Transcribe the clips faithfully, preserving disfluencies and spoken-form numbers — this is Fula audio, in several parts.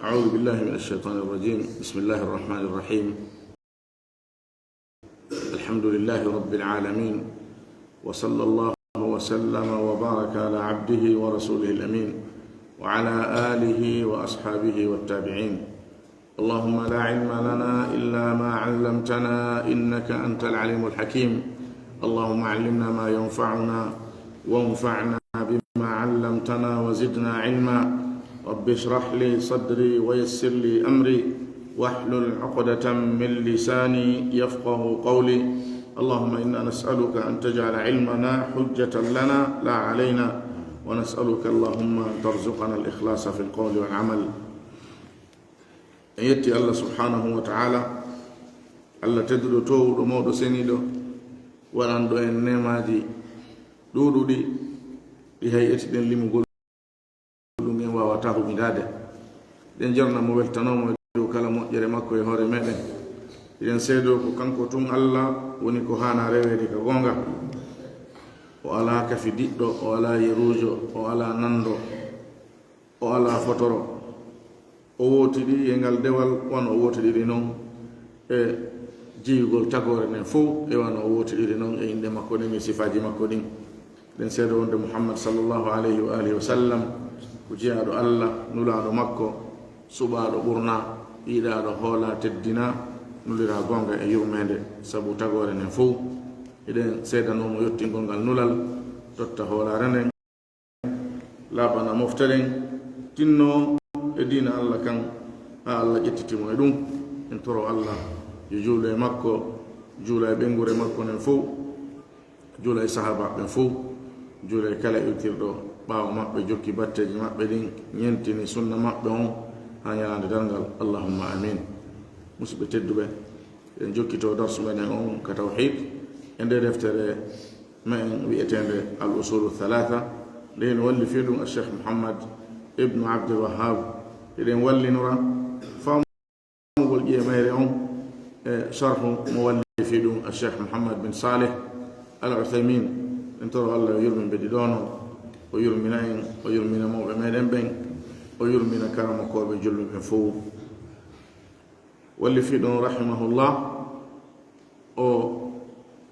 أعوذ بالله من الشيطان الرجيم. بسم الله الرحمن الرحيم. الحمد لله رب العالمين، وصلى الله وسلم وبارك على عبده ورسوله الأمين، وعلى آله وأصحابه والتابعين. اللهم لا علم لنا إلا ما علمتنا إنك أنت العليم الحكيم. اللهم علمنا ما ينفعنا وانفعنا بما علمتنا وزدنا علما. رب اشرح لي صدري ويسر لي أمري واحلل عقدة من لساني يفقه قولي. اللهم إنا نسألك أن تجعل علمنا حجة لنا لا علينا، ونسألك اللهم أن ترزقنا الإخلاص في القول والعمل. En yetti Allah subhanahu wa ta'ala, Allah tedduɗo, toowuɗo, mawɗo, seniiɗo, waɗanɗo en neemaaji ɗuuɗuɗi, ɗi hay etiɗen limugol ɗum en waawata huɓindaade. Ɗen jarna mo, weltanoo mo e dow kala moƴƴere makko e hoore meɗen. Eɗen seedoo ko kanko tun Allah woni ko haana reweede ka goonga. O alaa kafi diɗɗo, o alaa yeruujo, o alaa nanndo, o alaa fotoro. O wootiɗi e ngal dewal wano o wootiɗiri non e jeyugol tagoore nden fow, e wano o wootiɗiri non e inɗe makko ɗen e sifaaji makko ɗin. Eɗen seedoo wonde Muhammad sallallahu alayhi wa alihi wa sallam ko jeyaaɗo Allah, nulaaɗo makko, suɓaaɗo ɓurnaa, yiɗaaɗo hoolaa, teddinaa, nuliraa goonga e yurmeende sabu tagoore nden fow. Eɗen seedanoo mo yottingol ngal nulal, totta hoolaare nden, laaɓana mofte ɗen, tinnoo e diina Allah kan, haa Allah ƴettiti mo e ɗum. En toroo Allah yo juulu e makko, juula e ɓeynguure makko nden fow, juula e sahaabaaɓe ɓen fow, juula e kala iwtirɗo ɓaawo maɓɓe, jokki batteeji maɓɓe ɗin, ñentini sunna maɓɓe on haa ñalaande darngal. Allahumma amin. Musidɓe tedduɓe, en jokkito darsu meɗen on ka tawhiid e nde deftere meɗen wi'eteende Al Usulu Thalatha, nde hino wallifii ɗum Cheikh Muhammad ibnu Abdul Wahhab. Eɗen wallinora faamugol ƴiye mayre on e sharhu mo wallifii ɗum Cheikh Muhammad bin Saleh Al Uthaymin. En toro Allah yo yurmin ɓe ɗiɗo no, o yurmina en, o yurmina mawɓe meɗen ɓen, o yurmina karamokooɓe julɓe ɓen fow. Wallifii ɗum rahimahullah, o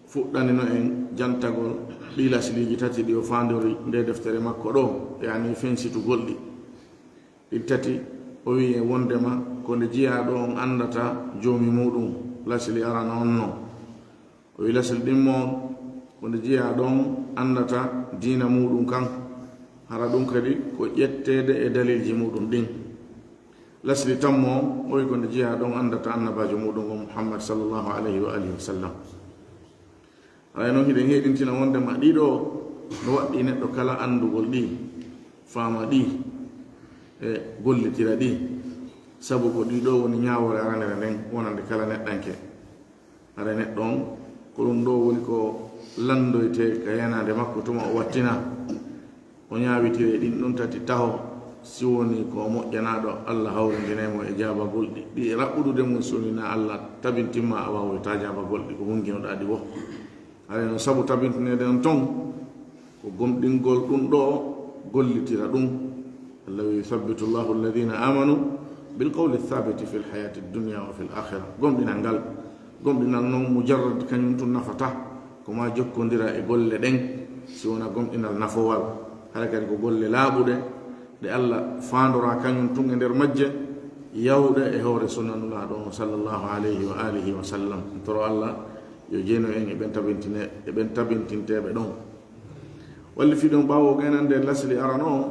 fuɗɗanino en jantagol ɗii lasliiji tati ɗi o faandori nde deftere makko ɗo, yani fensitugol ɗi. Ɗin tati, o wi'i en wondema ko nde jiyaaɗo on anndata joomi muuɗum, lasli arano on non. O wi'i lasli ɗimmo on ko nde jiyaaɗo on anndata diina muuɗum kan, hara ɗum kadi ko ƴetteede e dalilji muuɗum ɗin. Lasli tammo on, o wi'i ko nde jiyaaɗo on anndata annabaajo muuɗum on Muhammad sallallahu alayhi wa alihi wa sallam. Haray non hiɗen heɗintina wondema ɗiɗo no waɗɗi neɗɗo kala anndugol ɗi, faama ɗi, e gollitira ɗi, sabu ko ɗiɗo woni ñaawoore aranere nden wonande kala neɗɗanke. Haray neɗɗo on, ko ɗum ɗo woni ko lanndoyte ka yanaande makko tuma o wattina. O ñaawitiri e ɗin ɗon tati taho, si woni ko o moƴƴanaaɗo Allah hawrindinay mo e jaabagol ɗi, ɗi e raɓɓudude mum, si woni na Allah tabintimma a waawoyta jaabagol ɗi, ko hunnginoɗaa ɗi wo. Haray no sabu tabintineede on ton, ko gomɗingol ɗum ɗo, gollitira ɗum. Allah wi, "Yuthabbitu Allahu alladhina amanu bil qawli thabiti fil hayati dunya wa fil akhirah." Gomɗinal ngal, gomɗinal non mujarrad kañum tun nafata, ko ma jokkondira e golle ɗen, si wona gomɗinal nafowal. Hara kadi ko golle laaɓuɗe, ɗe Allah faandoraa kañum tun e nder majje, yawɗe e hoore sunna Nulaaɗo on, sallallahu alayhi wa alihi wa sallam. En toro Allah yo jeynu en e ɓen tabintine-, e ɓen tabintinteeɓe ɗon. Walli fii ɗon, ɓaawo gaynande lasli arano on,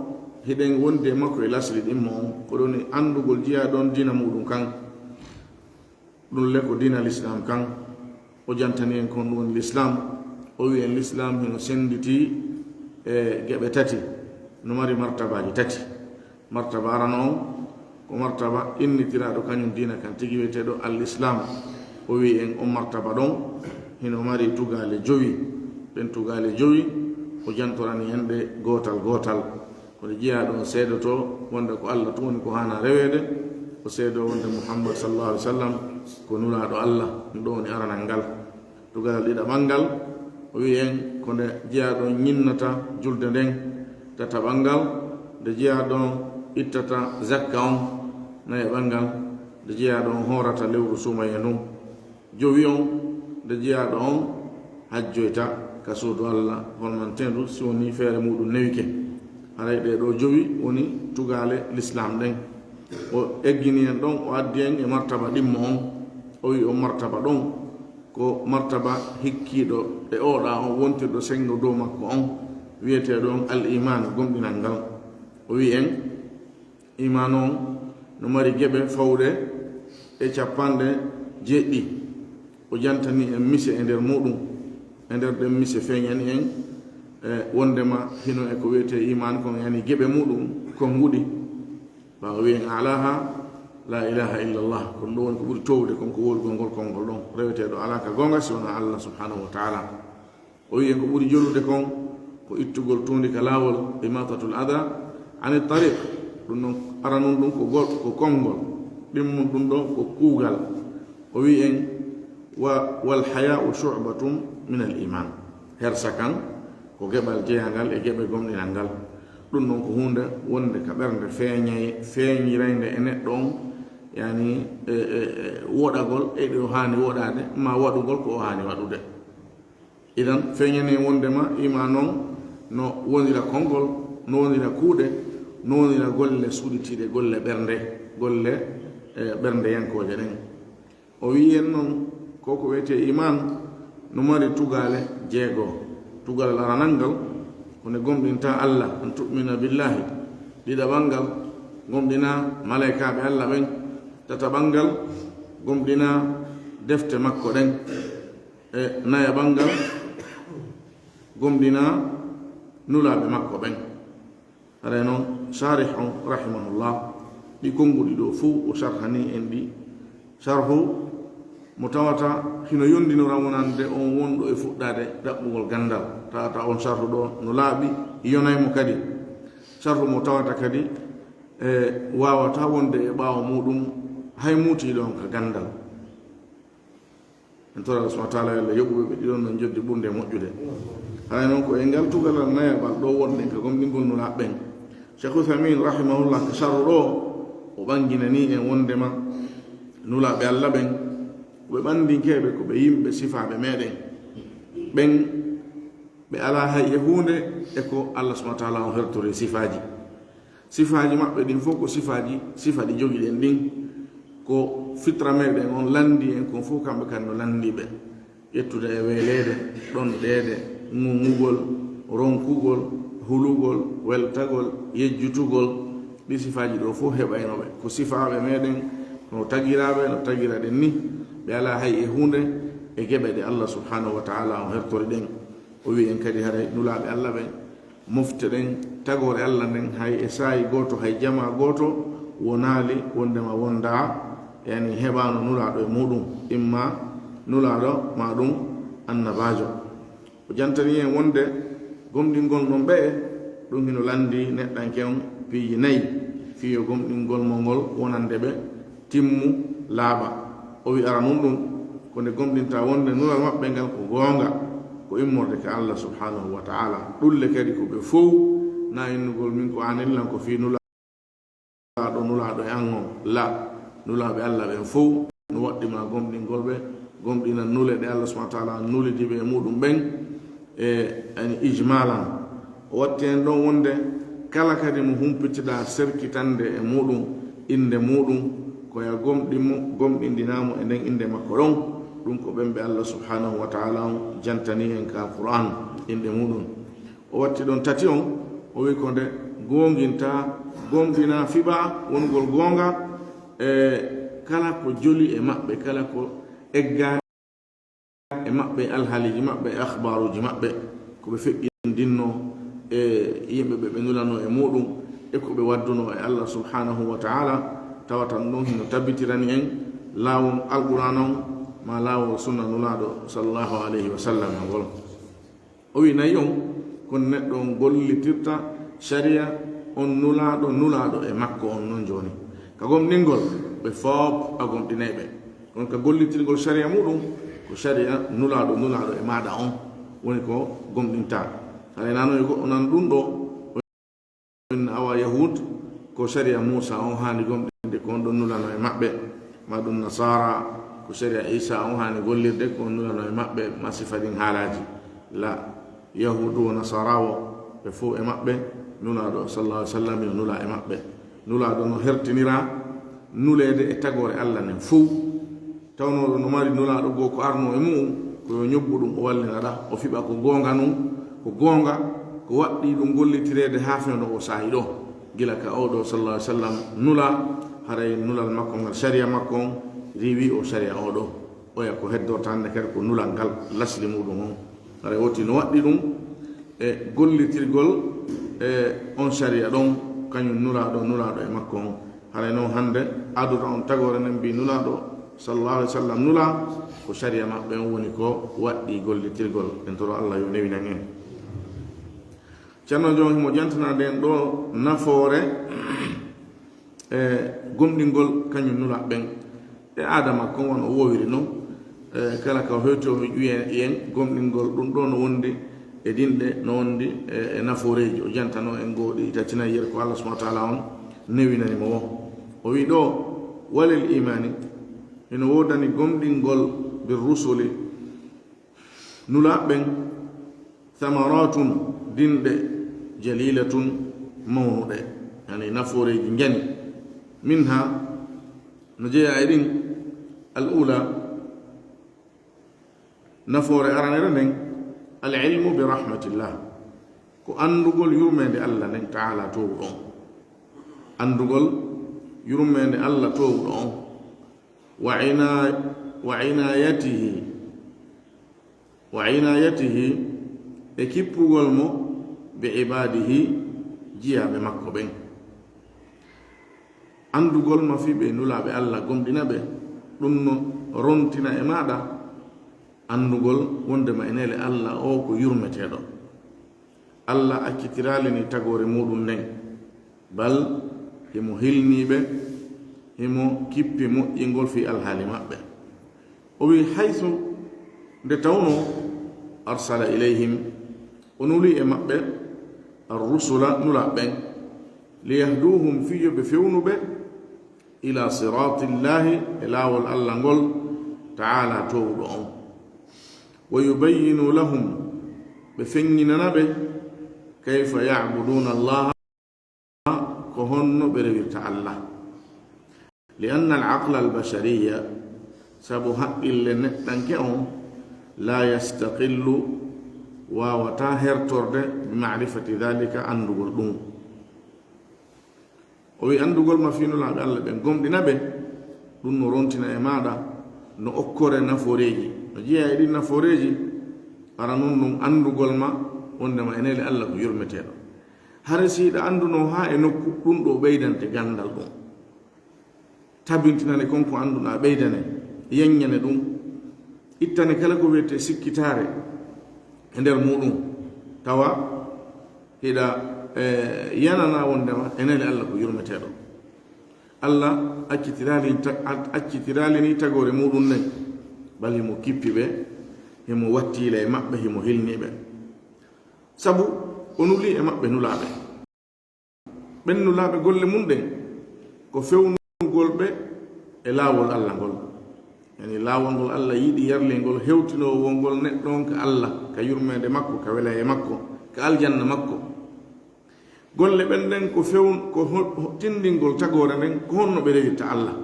hiɗen wondi e makko e lasli ɗimmo on, ko ɗon e anndugol jiyaaɗo on diina muuɗum kan. Ɗum le ko diina Lislaam kan, o jantani en kon ɗum woni Lislaam. O wi en Lislaam hino sennditi e geɓe tati, no mari martabaaji tati. Martaba arano on, ko martaba innitiraaɗo kañum diina kan tigi wiyeteeɗo Al-Islaam. O wi en on martaba ɗon hino mari tugaale jowi. Ɗen tugaale jowi, o jantorani en ɗe gootal gootal. Kono jiyaaɗo on seedotoo wonde ko Allah tun woni ko haana reweede, o seedoo wonde Muhammad sallallahu alaihi wasallam ko Nulaaɗo Allah, ɗum ɗo woni aranal ngal. Tugalal ɗiɗaɓal ngal, o wi'i en ko nde jiyaaɗo on ñinnata julde nden, tataɓal ngal, nde jiyaaɗo on ittata zakka on, Nayaɓal ngal, nde jeyaaɗo on hoorata lewru suumaye ndun. Jowi on, nde jeyaaɗo on hajjoyta ka suudu Alla holmanteendu, si wonii feere muuɗum newike. Haray ɗee ɗoo jowi woni tugaale lislaam ɗen. O eggini en ɗon, o addi en e martaba ɗimmo on. O wi'i on martaba ɗon ko martaba hikkiiɗo e ooɗaa on, wontirɗo senngo dow makko on, wi'eteeɗo on al iimaan, gomɗinal ngal. O wi'i en, iimaan on no mari geɓe fawɗe e cappanɗe jeeɗiɗi. O jantani en mise e nder muuɗum. E nder ɗen mise feeñani en, e wondema hino e ko wi'etee iimaan kon, yani geɓe muuɗum konguɗi. Ɓaawo wi'i en, alaaha laa ilaaha illallah. Ko ɗum ɗoo woni ko ɓuri toowude kon, ko wowlugol ngol konngol ɗon. Reweteeɗo alaa ka goonga si wonaa Alla subhaanahu wa taala. O wi'i en ko ɓuri jollude kon ko ittugol tuundi ka laawol, imaatatul adaa ani tariq. Ɗum ɗon aranun ɗum ko gol-, ko konngol, ɗimmun ɗum ɗoo ko kuugal. O wi'i en, wa, wal hayaa'u shu'batun min al iimaan. Hersa kan ko geɓal jeyangal e geɓe gomɗinal ngal. Ɗum ɗon ko huunde wonde ka ɓernde feeñay-, feeñiraynde e neɗɗo on, yani, e, e, e woɗagol e ɗo haani woɗaade, ma waɗugol ko o haani waɗude. Idan, feeñani en wondema iimaan on no wonira konngol, no wonira kuuɗe, no wonira golle suuɗitiiɗe, golle ɓernde, golle, e, ɓerndeyankooje ɗen. O wi'i en non, ko ko wi'etee iimaan no mari tugaale jeego. Tugalal aranal ngal, ko nde gomɗintaa Alla, an tu'mina billaahi. Ɗiɗaɓal ngal, gomɗinaa malaykaaɓe Alla ɓen. Tataɓal ngal, gomɗinaa defte makko ɗen. E nayaɓal ngal, gomɗinaa nulaaɓe makko ɓen. Haray non, sharih on, rahimahullah, ɗi konnguɗi ɗoo fow, o sharhanii en ɗi. Sharhu mo tawata hino yondinora wonande on wonɗo e fuɗɗaade ɗaɓɓugol ganndal. Tawata on sharhu ɗoo no laaɓi, yonay mo kadi. Sharhu mo tawata kadi, e, waawataa wonde e ɓaawo muuɗum hay muutiiɗo on ka ganndal. En tora Allah subhanahu wa taala, yo Allah yoɓu ɓe ɗiɗon non joddi ɓurnde moƴƴude. Haray non ko e ngal tugalal nayaɓal ɗoo wonɗen ka gomɗingol nulaaɓe ɓen. Cheikh Uthaymin rahimahullah ka sharhu ɗoo, o ɓanginanii en wondema nulaaɓe Allah ɓen, ko ɓe ɓandinkeeɓe, ko ɓe yimɓe sifaaɓe meɗen. Ɓen ɓe alaa hay e huunde e ko Allah subhanahu wa taala on hertori sifaaji. Sifaaji maɓɓe ɗin fow ko sifaaji, sifa ɗi jogiɗen ɗin, ko fitra meɗen on lanndi en kon fow, kamɓe kadi no lanndi ɓe. Ƴettude e weeleede, ɗonɗeede, ŋuŋugol, ronkugol, hulugol, weltagol, yejjutugol, ɗi sifaaji ɗoo fow heɓayno ɓe. Ko sifaaɓe meɗen, no tagiraaɓe, no tagiraɗen ni, ɓe alaa hay e huunde e geɓe ɗe Allah subhanahu wa taala on hertori ɗen. O wi'i en kadi haray nulaaɓe Allah ɓen, mofte ɗen, tagoore Allah nden, hay e saa'i gooto, hay jamaa gooto wonaali wondema wondaa, yani heɓaano nulaaɗo e muuɗum, imma nulaaɗo maa ɗum annabaajo. O jantanii en wonde gomɗingol non ɓe'e, ɗum hino lanndi neɗɗanke on piiji nayi, fii yo gomɗingol mo ngol wonande ɓe timmu, laaɓa. O wi'i aranun ɗum, ko nde gomɗintaa wonde nulal maɓɓe ngal ko goonga, ko immorde ka Allah subhanahu wa ta'ala. Ɗulle kadi ko ɓe fow, na innugol min ko aanillan ko fii nulaaɗo, nulaaɗo e an on. La, nulaaɓe Allah ɓen fow, no waɗɗi ma gomɗingol ɓe, gomɗina nule ɗe Allah subhanahu wa ta'ala nulidi ɓe e muuɗum ɓen. E, yani, ijmalan, o watti en ɗon wonde kala kadi mo humpitiɗaa serkitande e muuɗum innde muuɗum, ko ya gomɗin mo, gomɗindinaa mo e nden innde makko ɗon. Ɗum ko ɓen ɓe Allah subhanahu wa ta'ala on jantanii en ka Qur'an innde muuɗum. O watti ɗon tati on, o wi'i ko nde goongintaa, gomɗinaa, fiɓaa wonugol goonga, e kala ko joli e maɓɓe, kala ko eggaa e maɓɓe, alhaaliiji maɓɓe, e akhbaaruuji maɓɓe, ko ɓe feƴƴindinnoo e yimɓe ɓe ɓe nulanoo e muuɗum, e ko ɓe waddunoo e Allah subhanahu wa ta'ala, tawata ɗum ɗon hino tabitirani en laawol Alqur'aana on, maa laawol sunna Nulaaɗo sallallahu alayhi wa sallam ngol. O wi'i nayi on, kono neɗɗo on gollitirta sariya on Nulaaɗo, Nulaaɗo e makko on non jooni. Ka gomɗingol, ɓe fof a gomɗinay ɓe. Kono ka gollitirgol sariya muuɗum, ko sariya Nulaaɗo, Nulaaɗo e maaɗa on woni ko gomɗintaa. Haray nano e goɗɗo nan ɗum ɗo, o inna awa Yahuud, ko sariya Muusa on haani gomɗinde, ko on ɗon nulano e maɓɓe, ma ɗum Nasaara, ko sariya Iisa on haani gollirde, ko on nulano e maɓɓe, ma sifa ɗin haalaaji. La, Yahuudu o Nasaara o, ɓe fow e maɓɓe, Nulaaɗo sallallahu alaihi wasallam yo nula e maɓɓe. Nulaaɗo no hertinira nuleede e tagoore Alla nden fow. Tawnooɗo no mari nulaaɗo goo ko arno e mu'un, ko yo ñobbu ɗum o wallina ɗa, o fiɓa ko goonga nun, ko goonga, ko waɗɗii ɗum gollitireede haa fewndo o saa'i ɗo. Gila ka oo ɗoo sallallahu alaihi wasallam nula, haray nulal makko ngal, sariya makko on, riiwi o sariya oo ɗoo. Oya ko heddorta hannde kadi ko nulal ngal lasli muɗum on. Haray woti no waɗɗi ɗum e gollitirgol e on sariya ɗon, kañum nulaaɗo, nulaaɗo e makko on. Haray noon hannde adota on tagoore nden mbi nulaaɗo sallallahu alaihi wasallam nula, ko sariya maɓɓe on woni ko waɗɗi gollitirgol. En toro Allah yo newinan en. Ceerno Joom himo jantana ɗen ɗo nafoore e gomɗingol kañum nula ɓen. E aada makko on wano o woowiri non, e kala ka hewti o ƴuyen yen gomɗingol ɗum ɗo no wondi e dinɗe, no wondi e, e nafooreeji. O jantano en goo ɗi tatinay yer ko Allah subhanahu wa ta'ala on newinani mo o. O wi ɗo, walil imaani, hino woodani gomɗingol bir rusuli, nulaaɓe ɓen, thamaratun, dinɗe, jalilatun, mawnuɗe, yani nafooreeji njani. Minha, no jeyaa e ɗin, al ula, nafoore aranere nden, al ilmu bi rahmatillah, ko anndugol yurmeende Allah nden, ta'ala, toowuɗo on. Anndugol yurmeende Allah toowuɗo on. Wa ina-, wa inayatihi, wa inayatihi, e kippugol mo, bi ibadihi, jiyaaɓe makko ɓen. Anndugol ma fii ɓe nulaaɓe Allah gomɗina ɓe, ɗum no rontina e maaɗa anndugol wondema e neele Allah o ko yurmeteeɗo. Allah accitiraali ni tagoore muɗum nden, bal himo hilnii ɓe, himo kippi moƴƴingol fii alhaali maɓɓe. O wi'i, haythu, nde tawnoo, arsala ilayhim, o nuli e maɓɓe, ar-rusula, nulaaɓe ɓen, liyahduhum, fii yo ɓe fewnu ɓe, ila siratillahi, e laawol Allah ngol, ta'ala, toowuɗo on. Wa yubayyinu lahum, ɓe feŋŋinana ɓe, kayfa ya'buduna Allah, ko honno ɓe rewirta Allah. Li anna al aqla al bashariya, sabu haqqille neɗɗanke on, la yastaqillu, waawata hertorde, bi ma'rifati dhalika, anndugol ɗum. O wi'i, anndugol ma fii nulaaɓe Allah ɓen, gomɗina ɓe, ɗum no rontina e maaɗa, no okkore nafooreeji, no jeyaa e ɗin nafooreeji, ara non ɗum anndugol ma, wondema e neele Allah ko yurmeteeɗo. Hara si hiɗa anndunoo haa e nokku, ɗum ɗo ɓeydante ganndal ɗum. Tabintinane kon ko annduɗaa, ɓeydane, yeññane ɗum, ittane kala ko wiyetee sikkitaare e nder muɗum, tawa hiɗa, e, yanana wondema e neele Allah ko yurmeteeɗo. Allah accitiraali ta-, a-, accitiraali ni tagoore muɗum nden, bal himo kippi ɓe, himo wattiila e maɓɓe, himo hilni ɓe. Sabu o nuli e maɓɓe nulaaɓe. Ɓen nulaaɓe golle mun ɗen ko fewnugol ɓe e laawol Allah ngol. Yani laawol ngol Allah yiɗi yarlingol, hewtinoo wongol neɗɗo on ka Allah, ka yurmeende makko, ka welaye makko, ka aljanna makko. Golle ɓen ɗen ko fewn-, ko ho-, ho-, tindingol tagoore nden, ko honno ɓe rewirta Allah.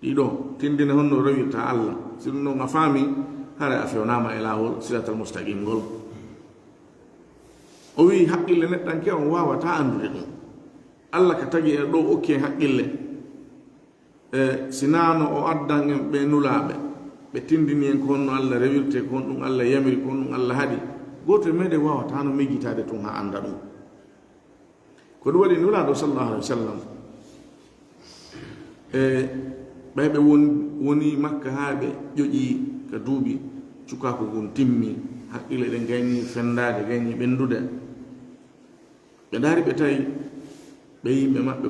Ɗiɗo, tindine honno rewirta Allah. Si ɗum ɗon a faami, hara a fewnaama e laawol siratal mustaqim ngol. O wi'i haqqille neɗɗanke on waawata anndude ɗum. Allah ka tagi en ɗo, okki en haqqille. E, si naano o addan en ɓe nulaaɓe, ɓe tindini en ko honno Allah rewirte, ko honɗum Allah yamiri, ko honɗum Allah haɗi. Gooto e meɗen waawata no miijitaade tun haa annda ɗum. Ko ɗum waɗi Nulaaɗo sallallahu alaihi wasallam, e ɓay ɓe won-, woni Makka haa ɓe ƴoƴi ka duuɓi, cukaaku ngun timmi, haqqille ɗen gayni fenndaade, gayni ɓenndude. Ɓe ndaari, ɓe tawi ɓe yimɓe maɓɓe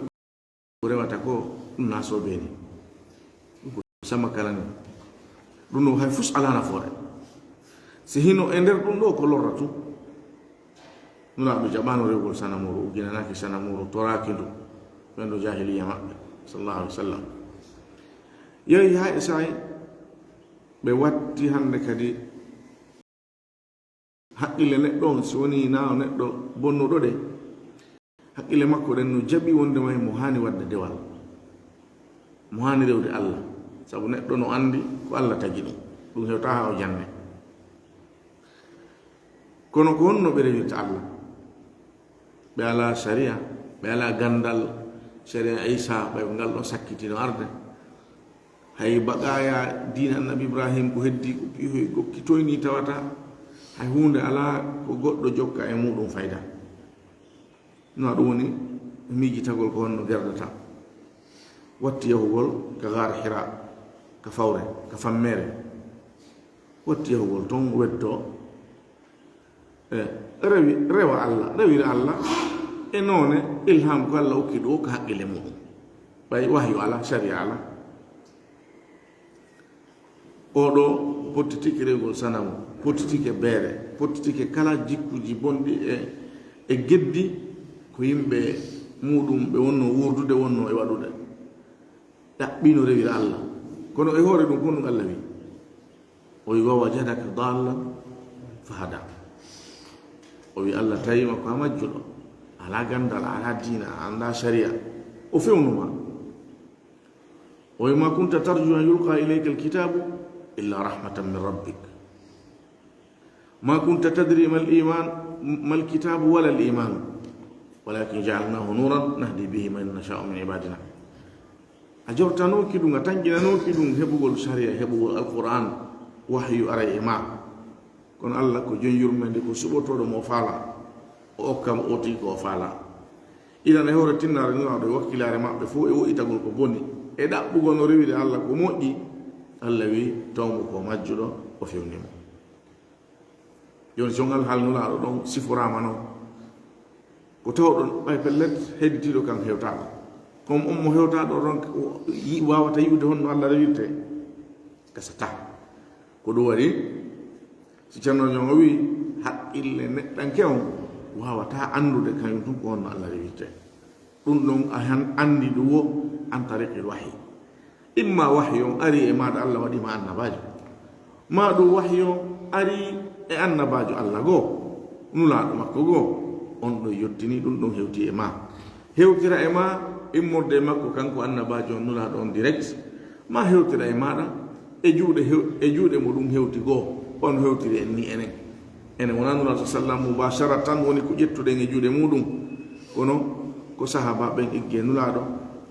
ko rewata ko ɗum na soobee ni. Ɗum ko sama kala ni. Ɗum no hay fus alaa nafoore. Si hino e nder ɗum ɗo ko lorra tun. Nulaaɗo jaɓaano rewgol sanamuuru, o ginanaaki sanamuuru, toraaki ndu, ɓen ɗo jaahiliya maɓɓe, sallallahu alaihi wasallam. Yehi haa e saay, ɓe watti hannde kadi haqqille neɗɗo on, si woni na o neɗɗo bonnuɗo ɗe, haqqille makko ɗen no jaɓi wonde may mo haani waɗde dewal, mo haani rewde Allah, sabu neɗɗo no anndi ko Allah tagi ɗum, ɗum hewta haa o jannde. Kono ko honno ɓe rewirta Allah? Ɓe alaa sariya, ɓe alaa ganndal sariya Iisaa, ɓay ko ngal ɗon sakkitino arde. Hay baqaaya diina Annabi Ibrahim ko heddi, ko pihoy gokkitoyni tawata hay huunde alaa ko goɗɗo jokka e muɗum fayda. No ɗum woni miijitagol ko honno gerdata. Watti yahugol ka Gaar Hira, ka fawre, ka fammeere. Watti yahugol ton weddoo. E, rewi, rewa Allah, rewira Allah e noone ilham ko Allah okki ɗum o ka haqqille muɗum. Ɓay wahyu alaa, sariya alaa. Oɗo pottitike rewgol sanamu, pottitike beere, pottitike kala jikkuji bonɗi e, e geddi ko yimɓe muɗum ɓe wonno wuurdude, wonno e waɗude. Ɗaɓɓino rewira Allah. Kono e hoore ɗum, ko ɗum Allah wi. O wi, "Wa wajadaka dallan fahada." O wi, "Allah tawi ma ko a majjuɗo. Alaa ganndal, alaa diina, a anndaa sariya." O fewnuma. O wi, "Ma kunta tarju an yulqa ilayka alkitabu illa rahmatan min rabbik." "Ma kunta tadri mal iman, mal kitabu wala al iman, walakin ja'alnahu nuran nahdi bihi man nasha'u min ibadina." A jortanooki ɗum, a tanƴinanooki ɗum heɓugol sariya, heɓugol Alqur'an, wahyu aray e ma. Kono Allah ko jom yurmeende, ko suɓotooɗo mo faala, o okka mo o tigi ko o faala. Idan e hoore tinnaare Nulaaɗo e wakkilaare maɓɓe fof e woɗɗitagol ko boni, e ɗaɓɓugol no rewiri Allah ko moƴƴi, Allah wi, "Taw mo ko majjuɗo, o fewni mo." Jooni, so ngal hal Nulaaɗo ɗon siforaama non, ko tawɗon ɓay pellet hedditiiɗo kan hewtaaɗo. Comme on mo hewtaaɗo ɗon, yi-, waawata yi'ude honno Allah rewirte, gasata. Ko ɗum waɗi, si Ceerno Jon o wi, haqqille neɗɗanke on waawata anndude kañum tun ko honno Allah rewirte. Ɗum ɗon a han anndi ɗum wo an tariqil wahyi. Imma wahyu on ari e maaɗa, Allah waɗi ma annabaajo. Ma ɗum wahyu on ari e annabaajo Allah goo, nulaaɗo makko goo. On ɗon yottini, ɗum ɗon hewti e ma. Hewtira e ma immorde e makko kanko annabaajo on, nulaaɗo on direct. Ma hewtira e maaɗa e juuɗe hew-, e juuɗe mo ɗum hewti goo. On hewtiri en ni enen. Enen wonaa Nulaaɗo sallam mubasharatan woni ko ƴettuɗen e juuɗe muɗum. Kono ko sahaabaaɓe ɓen eggi e Nulaaɗo,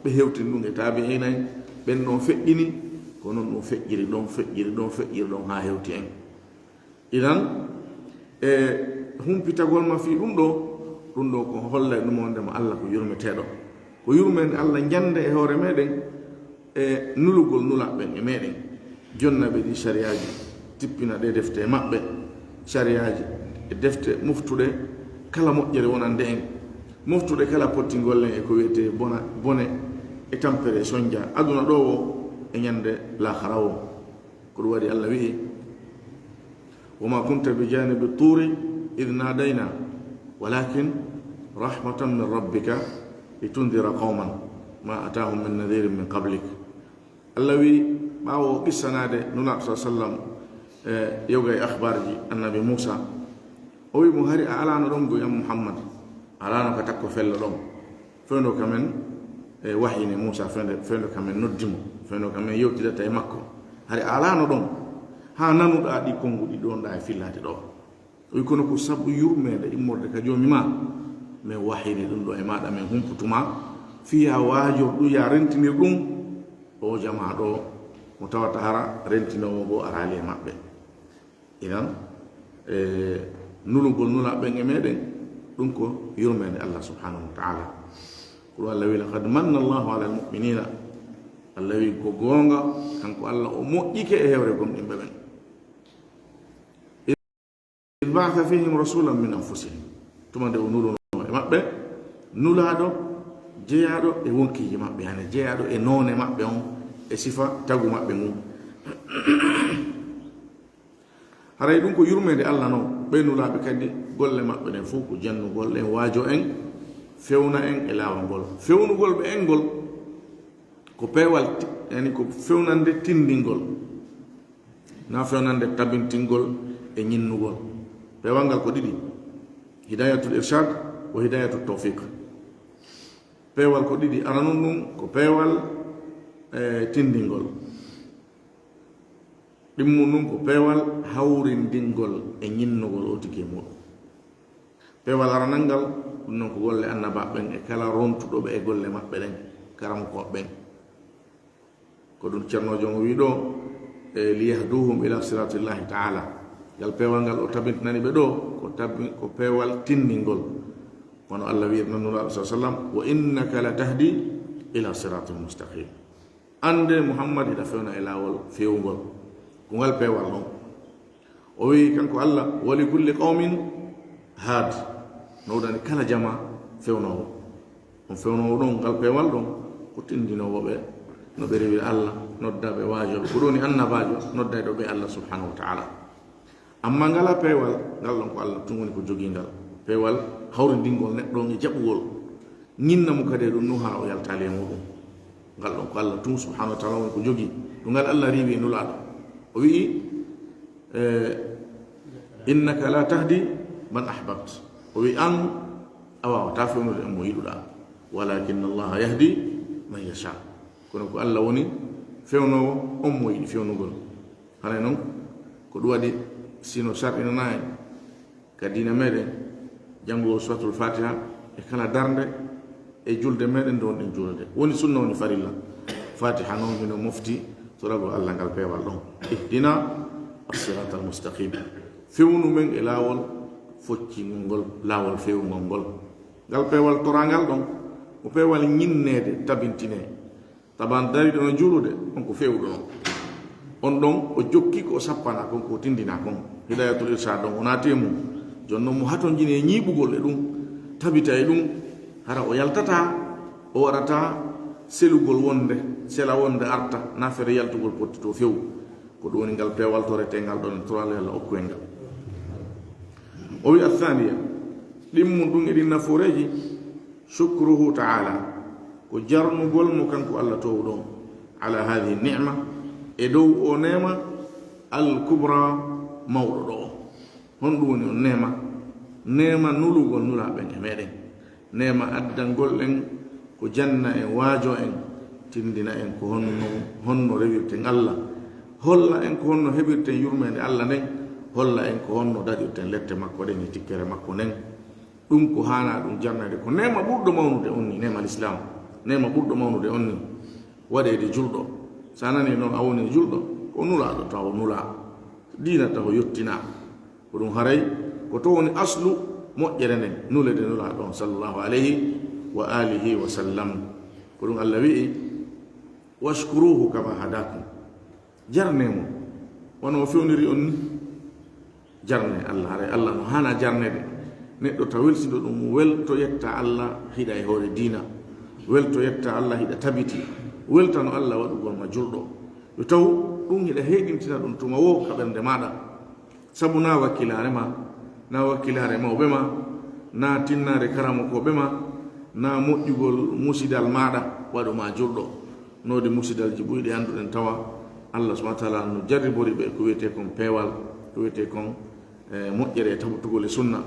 ɓe hewtini ɗum e taabi'iina en, ɓen ɗon feƴƴini, ko non ɗum feƴƴiri ɗon, feƴƴiri ɗon, feƴƴiri ɗon haa hewti en. Idan, e humpitagol ma fii ɗum ɗo, ɗum ɗo ko hollay ɗum wondema Allah ko yurmeteeɗo. Ko yurmeende Allah njande e hoore meɗen, e nulugol nulaaɓe ɓen e meɗen, jonna ɓe ɗi sariyaaji, tippina ɗe defte e maɓɓe, sariyaaji e defte moftuɗe kala moƴƴere wonande en, moftuɗe kala pottingol en e ko wiyetee bona, bone e tampere e sonja aduna ɗo wo e ñande laakara wo. Ko ɗum waɗi Allah wi'i, "Wa ma kunta bi janibi turi idh nadayna, walakin rahmatan min rabbika litundira qawman ma atahum min nadhirin min qablik." Allah wi'i, ɓaawo o qissanaade Nulaaɗo sa sallam, e yoga e akhbaarji Annabi Muusa, o wi'i mo, "Hari a alaano ɗon goy am Muhammad, a alaano ka takko fello ɗon." Fewndo ka men, e, wahyini Muusa, fewndo, fewndo ka men noddi mo, fewndo ka men yewtidata e makko. Hari a alaano ɗon, haa nanuɗaa ɗi konnguɗi ɗon ɗaa e fillaade ɗo. O wi, kono ko sabu yurmeende immorde ka Joomi maa, men wahyini ɗum ɗo e maaɗa, men humputuma, fii yaa waajor ɗum, yaa rentinir ɗum, o jamaa ɗo, mo tawata hara rentinoowo ngo araali e maɓɓe. Idan, e, nulugol nulaaɓe ɓen e meɗen, ɗum ko yurmeende Allah subhanahu wa ta'ala. Ko ɗum Allah wi, "Laqad manna Allahu ala al-mu'minina." Allah wi, ko goonga, kanko Allah o moƴƴike e hewre gomɗinɓe ɓen. "Idh ba'atha fihim rasulan min anfusihim." Tuma nde o nulunoo e maɓɓe, nulaaɗo jeyaaɗo e wonkiiji maɓɓe, yani jeyaaɗo e noone maɓɓe on, e sifa tagu maɓɓe ngun. Haray ɗum ko yurmeende Allah non, Ɓee nulaaɓe kadi, golle maɓɓe ɗen fof ko jannugol en, waajo en, fewna en e laawol ngol. Fewnugol ɓe en ngol ko peewal ti-, yani ko fewnande tinndingol, na fewnande tabintingol e ñinnugol. Peewal ngal ko ɗiɗi, hidayatul irshad wa hidayatul tawfiq. Peewal ko ɗiɗi, aranun ɗum ko peewal, e, tinndingol. Ɗimmun ɗum ko peewal hawrindingol e ñinnugol o tigi e muɗum. Peewal aranal ngal, ɗum noon ko golle annabaaɓe ɓen e kala rontuɗo ɓe e golle maɓɓe ɗen, karamokooɓe ɓen. Ko ɗum Ceerno Joom o wii ɗo, e, "Liyahduhum ila siratillahi taala." Ngal peewal ngal o tabintinani ɓe ɗo, ko tabi-, ko peewal tinndingol. Kono Allah wi'irno Nulaaɗo sa sallam, "Wa innaka la tahdi ila siratin mustaqim." Annde Muhammad hiɗa fewna e laawol feewngol. Ko ngal peewal ɗon. O wi'i kanko Allah, "Wa li kulli qawmin haad." No wodani kala jama fewnoowo. On fewnoowo ɗon, ngal peewal ɗon, ko tinndinoowo ɓe no ɓe rewira Allah, nodda ɓe waajooɓe. Ko ɗum woni annabaajo noddayɗo ɓe Allah subhanahu wa ta'ala. Amma ngala peewal, ngal ɗon ko Allah tun woni ko jogii ngal. Peewal hawrindingol neɗɗo on e jaɓugol. Ñinna mo kadi e ɗum ɗum haa o yaltaali e muɗum. Ngal ɗon ko Allah tun subhanahu wa ta'ala woni ko jogii. Ɗum ngal Allah riiwi e Nulaaɗo. O wi'i, eh, "Innaka la tahdi man ahbabt." O wi'i, "An a waawataa fewnude on mo yiɗuɗaa. Walakin Allah yahdi man yasha." Kono ko Allah woni fewnoowo on mo yiɗi fewnugol. Hara noon, ko ɗum waɗi, sino sarɗinanaa en ka diina meɗen, janngugol Suratul Fatiha e kala darnde e julde meɗen nde wonɗen juulude. Woni sunna, woni farilla. Fatiha noon hino mofti toragol Allah ngal peewal ɗon. "Ihdina as-siratal mustaqim." Fewnu men e laawol foccingol ngol, laawol fewngol ngol. Ngal peewal torangal ɗon, ko peewal ñinneede, tabintinee. Taban dariɗo no juulude, on ko feewɗo non. On ɗon o jokki ko o sappana kon, ko o tindina kon. Hidayatul irshad ɗon o naati e mum. Jooni non mo hatonjini e ñiiɓugol e ɗum, tabita e ɗum, hara o yaltataa, o waɗataa selugol wonde, sela wonde arta, na fere yaltugol pottitoo few. Ko ɗum woni ngal peewal toretengal ɗon, toral Yalla okku en ngal. O wi athaniya, ɗimmun ɗum e ɗin nafooreeji, shukruhu ta'ala, ko jarnugol mo kanko Allah toowɗo on, ala hadhihi ni'ma, e dow o neema, al kubra, mawɗo ɗo o. Honɗum woni on neema? Neema nulugol nulaaɓe ɓen e meɗen. Neema addangol en ko janna en, waajo en, tindina en ko honno, honno rewirten Allah, holla en ko honno heɓirten yurmeende Allah nden, holla en ko honno daɗirten lette makko ɗen e tikkere makko nden. Ɗum ko haana ɗum jarnede. Ko neema ɓurɗo mawnude on ni, neema l'islam. Neema ɓurɗo mawnude on ni, waɗeede julɗo. Sa nani noon a woni julɗo, ko nulaaɗo taw nulaa. Diina taw yottinaa. Ko ɗum haray, ko to woni aslu moƴƴere nden, nulede nulaaɗo on sallallahu alayhi wa alihi wa sallam. Ko ɗum Allah wi'i, "Washkuruhu kama hadakum." Jarne mo, wano o fewniri on ni. Jarne Allah, haray Allah no haana jarnede. Neɗɗo ta welsindo ɗum, welto yetta Allah hiɗa e hoore diina. Welto yetta Allah hiɗa tabiti. Weltano Allah waɗugol ma julɗo. Yo taw ɗum hiɗa heeɗintina ɗum tuma wo ka ɓernde maɗa. Sabu na wakkilaare ma, na wakkilaare mawɓe ma, na tinnaare karamokooɓe ma, na moƴƴugol musidal maɗa waɗu ma julɗo. Noodi musidalji ɓuyɗi annduɗen tawa Allah subhanahu wa ta'ala no jarribori ɓe ko wiyetee kon peewal, ko wiyetee kon, eh, moƴƴere e tabutugol e sunna.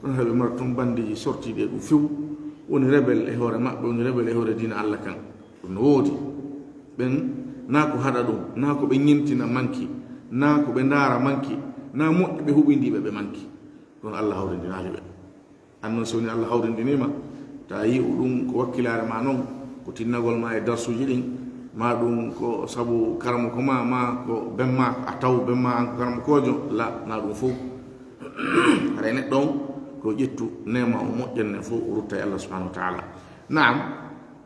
Kono haɓe mara tun bandiji sortiiɗi e ɗum few, woni rebel e hoore maɓɓe, woni rebel e hoore diina Allah kan. Ɗum no woodi. Ɓen, naa ko haɗa ɗum, naa ko ɓe ñintina manki, naa ko ɓe ndaara manki, naa moƴƴi ɓe huɓindiiɓe ɓe manki. Ɗum Allah hawrindinaali ɓe. An non, so woni Allah hawrindiniima, ta yi'u ɗum ko wakkilaare ma non, ko tinnagol ma e darsuuji ɗin, ma ɗum ko sabu karamoko ma, ma ko ben ma, a taw ben ma an ko karamokoojo, la, na ɗum fow. Haray neɗɗo on, ko ƴettu neema o moƴƴere nden fow, o rutta e Allah subhanahu wa ta'ala. Naam,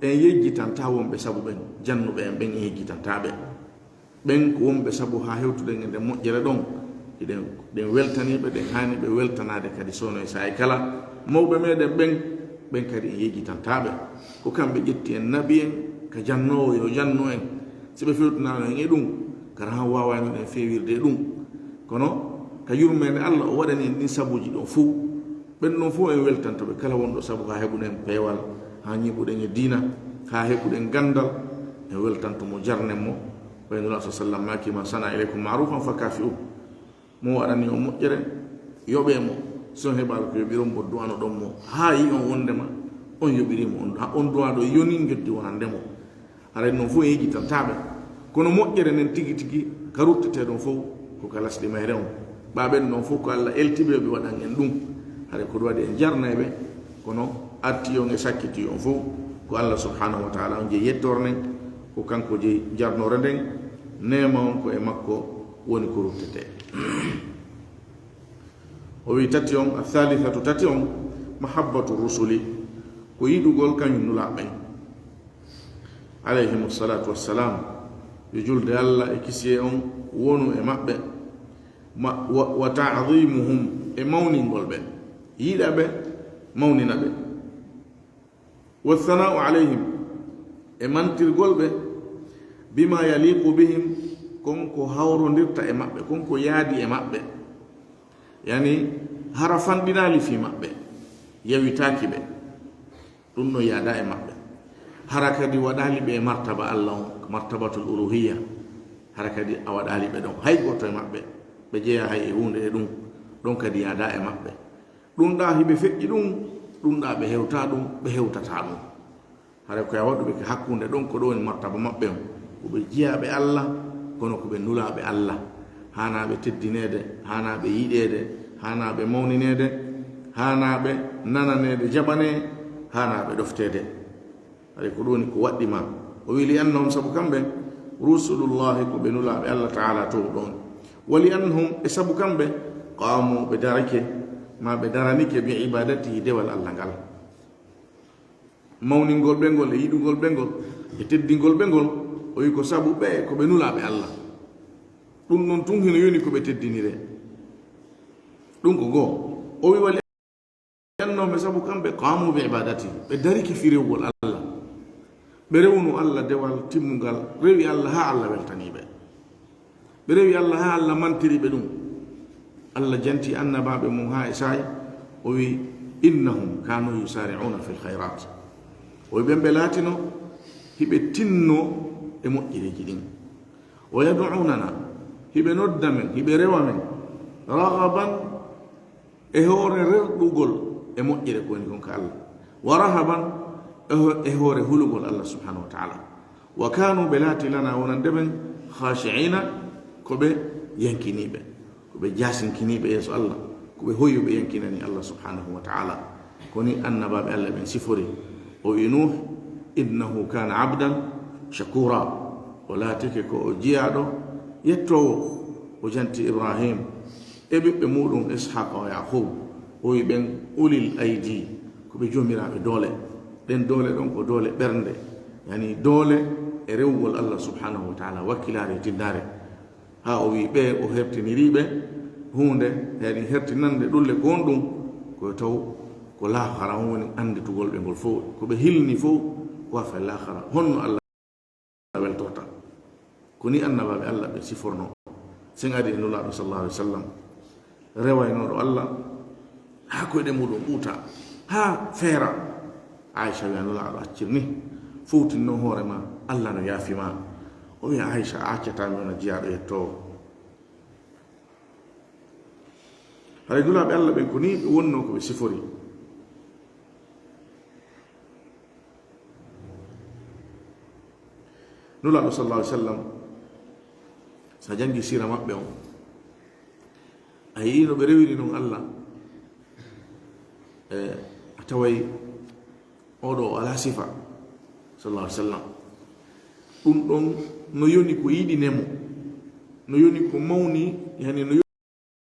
en yejjitantaa wonɓe sabu ɓen, jannuɓe en ɓen en yejjitantaa ɓe. Ɓen ko wonɓe sabu haa hewtuɗen e nden moƴƴere ɗon. Hiɗen, ɗen weltanii ɓe, ɗen haani ɓe weltanaade kadi soono e saa'i kala. Mawɓe meɗen ɓen, ɓen kadi en yejjitantaa ɓe. Ko kamɓe ƴetti en, naɓi en ka jannoowo yo jannu en. Si ɓe fewtinaano en e ɗum, kara han waawayno ɗen feewirde e ɗum. Kono ka yurmeende Allah, o waɗani en ɗin sabuuji ɗon fow. Ɓen ɗon fow en weltanto ɓe, kala wonɗo sabu haa heɓuɗen peewal, haa ñiiɓuɗen e diina, haa heɓuɗen ganndal, en weltanto mo, jarnen mo. Ko e Nulaaɗo sallam maaki: "Man sana ilaykum ma'rufan fa kafi'u." Mo waɗani on moƴƴere, yoɓee mo. Si on heɓaali ko yoɓiron mo, du'anoɗon mo, haa yi on wondema on yoɓiri mo, on, on du'aɗo yoni geddi wonande mo. Haray non fof en yejjitantaaɓe. Kono moƴƴere nden tigi tigi ka ruttetee ɗon fof ko ka lasɗi mayre on. Ɓaaɓen ɗon fof ko Allah eltiɓe ɓe waɗan en ɗum. Haray ko ɗum waɗi en jarnay ɓe, kono arti on e sakkiti on fof ko Allah subhanahu wa ta'ala on jeyi yettoore nden, ko kanko jeyi jarnoore nden, neema on ko e makko woni ko ruttetee. O wi tati on, athalithatu tati on, mahabbatu rusuli, ko yiɗugol kañum nulaaɓe ɓen. Alayhimu salatu wassalam, yo julde Allah e kisiyee on wonu e maɓɓe. Ma-, wa, wa ta'dhimuhum, e mawningol ɓe. Yiɗa ɓe, mawnina ɓe. Wa thana'u alayhim, e mantirgol ɓe. Bima yaliqu bihim, kon ko hawrondirta e maɓɓe, kon ko yaadi e maɓɓe. Yani, hara fanɗinaali fii maɓɓe, yawitaaki ɓe. Ɗum no yaada e maɓɓe. Hara kadi waɗaali ɓe e martaba Allah on, martabatul uluhiyya. Hara kadi a waɗaali ɓe ɗon. Hay gooto e maɓɓe, ɓe jeyaa hay e huunde e ɗum. Ɗon kadi yaada e maɓɓe. Ɗum ɗaa hiɓe feƴƴi ɗum, ɗum ɗaa ɓe hewtaa ɗum, ɓe hewtataa ɗum. Hara ko a waɗuɓe ka hakkunde ɗon, ko ɗum woni martaba maɓɓe on. Ko ɓe jiyaaɓe Allah, kono ko ɓe nulaaɓe Allah. Haanaa ɓe teddineede, haanaa ɓe yiɗeede, haanaa ɓe mawnineede, haanaa ɓe nananeede, jaɓanee, haanaa ɓe ɗofteede. Haray ko ɗum woni ko waɗɗi ma. O wi: "Li annahum", sabu kamɓe, "rusulullahi", ko ɓe nulaaɓe Allah Ta'ala to ɗon. "Wa li annahum", e sabu kamɓe, "qamu", ɓe darake, ma ɓe daranike, "bi ibadatihi", dewal Allah ngal. Mawningol ɓe ngol e yiɗugol ɓe ngol e teddingol ɓe ngol, o wi ko sabu ɓe ko ɓe nulaaɓe Allah. Ɗum ɗon tun hino yoni ko ɓe teddiniree. Ɗum ko goo. O wi: "Wa li annahum", e sabu kamɓe, "qamu bi ibadatihi", ɓe darike fii rewugol Allah. Ɓe rewuno Allah dewal timmungal, rewi Allah haa Allah weltanii ɓe. Ɓe rewi Allah haa Allah mantiri ɓe ɗum. Allah janti annabaaɓe mum haa e saa'i, o wi: "Innahum kanu yusari'una fil khayrat." O wi ɓen ɓe laatino hiɓe tinno e moƴƴereeji ɗin. "Wa yad'unana", hiɓe nodda men, hiɓe rewa men, raghaban, e hoore rerɗugol e moƴƴere ko woni kon ka Allah. Wa rahaban, e ho-, e hoore hulugol Allah subhanahu wa ta'ala. Wa kanu, ɓe laati, lana, wonande men, khashi'ina, ko ɓe yankiniiɓe, ko ɓe jaasinkiniiɓe yeeso Allah, ko ɓe hoyuɓe yankinani Allah subhanahu wa ta'ala. Ko ni annabaaɓe Allah ɓen sifori. O wi Nuh: "Innahu kana abdan shakura." O laatike ko o jiyaaɗo yettoowo. O janti Ibrahim e ɓiɓɓe muɗum Ishaqa wa Yaqub, o wi ɓen: "Ulil aydi", ko ɓe joomiraaɓe doole. Ɗen doole ɗon ko doole ɓernde, yani doole e rewugol Allah subhanahu wa ta'ala, wakkilaare e tinnaare. Haa o wi ɓe o hertiniri ɓe huunde, yani hertinande ɗulle ko on ɗum, ko taw ko laakara on woni annditugol ɓe ngol fow, ko ɓe hilni fow ko affaire laakara. Honno Allah weltorta. Ko ni annabaaɓe Allah ɓe sifornoo. Sen adi e Nulaaɗo sallallahu alaihi wasallam, rewaynooɗo Allah, haa koyɗe muɗum ɓuuta, haa feera. Aisha wi'a Nulaaɗo accir ni, fowtinno hoore ma, Allah no yaafi ma. O wi'a Aisha, a accataa mi wona jiyaaɗo yettoowo. Haray Nulaaɓe Allah ɓen ko ni ɓe wonnoo ko ɓe sifori. Nulaaɗo sallallahu alaihi wasallam, sa jangi siira maɓɓe on, a yi'i no ɓe rewiri non Allah, e, a taway oɗo o alaa sifa, sallallahu alaihi wasallam. Ɗum ɗon no yoni ko yiɗine mo, no yoni ko mawni, yani no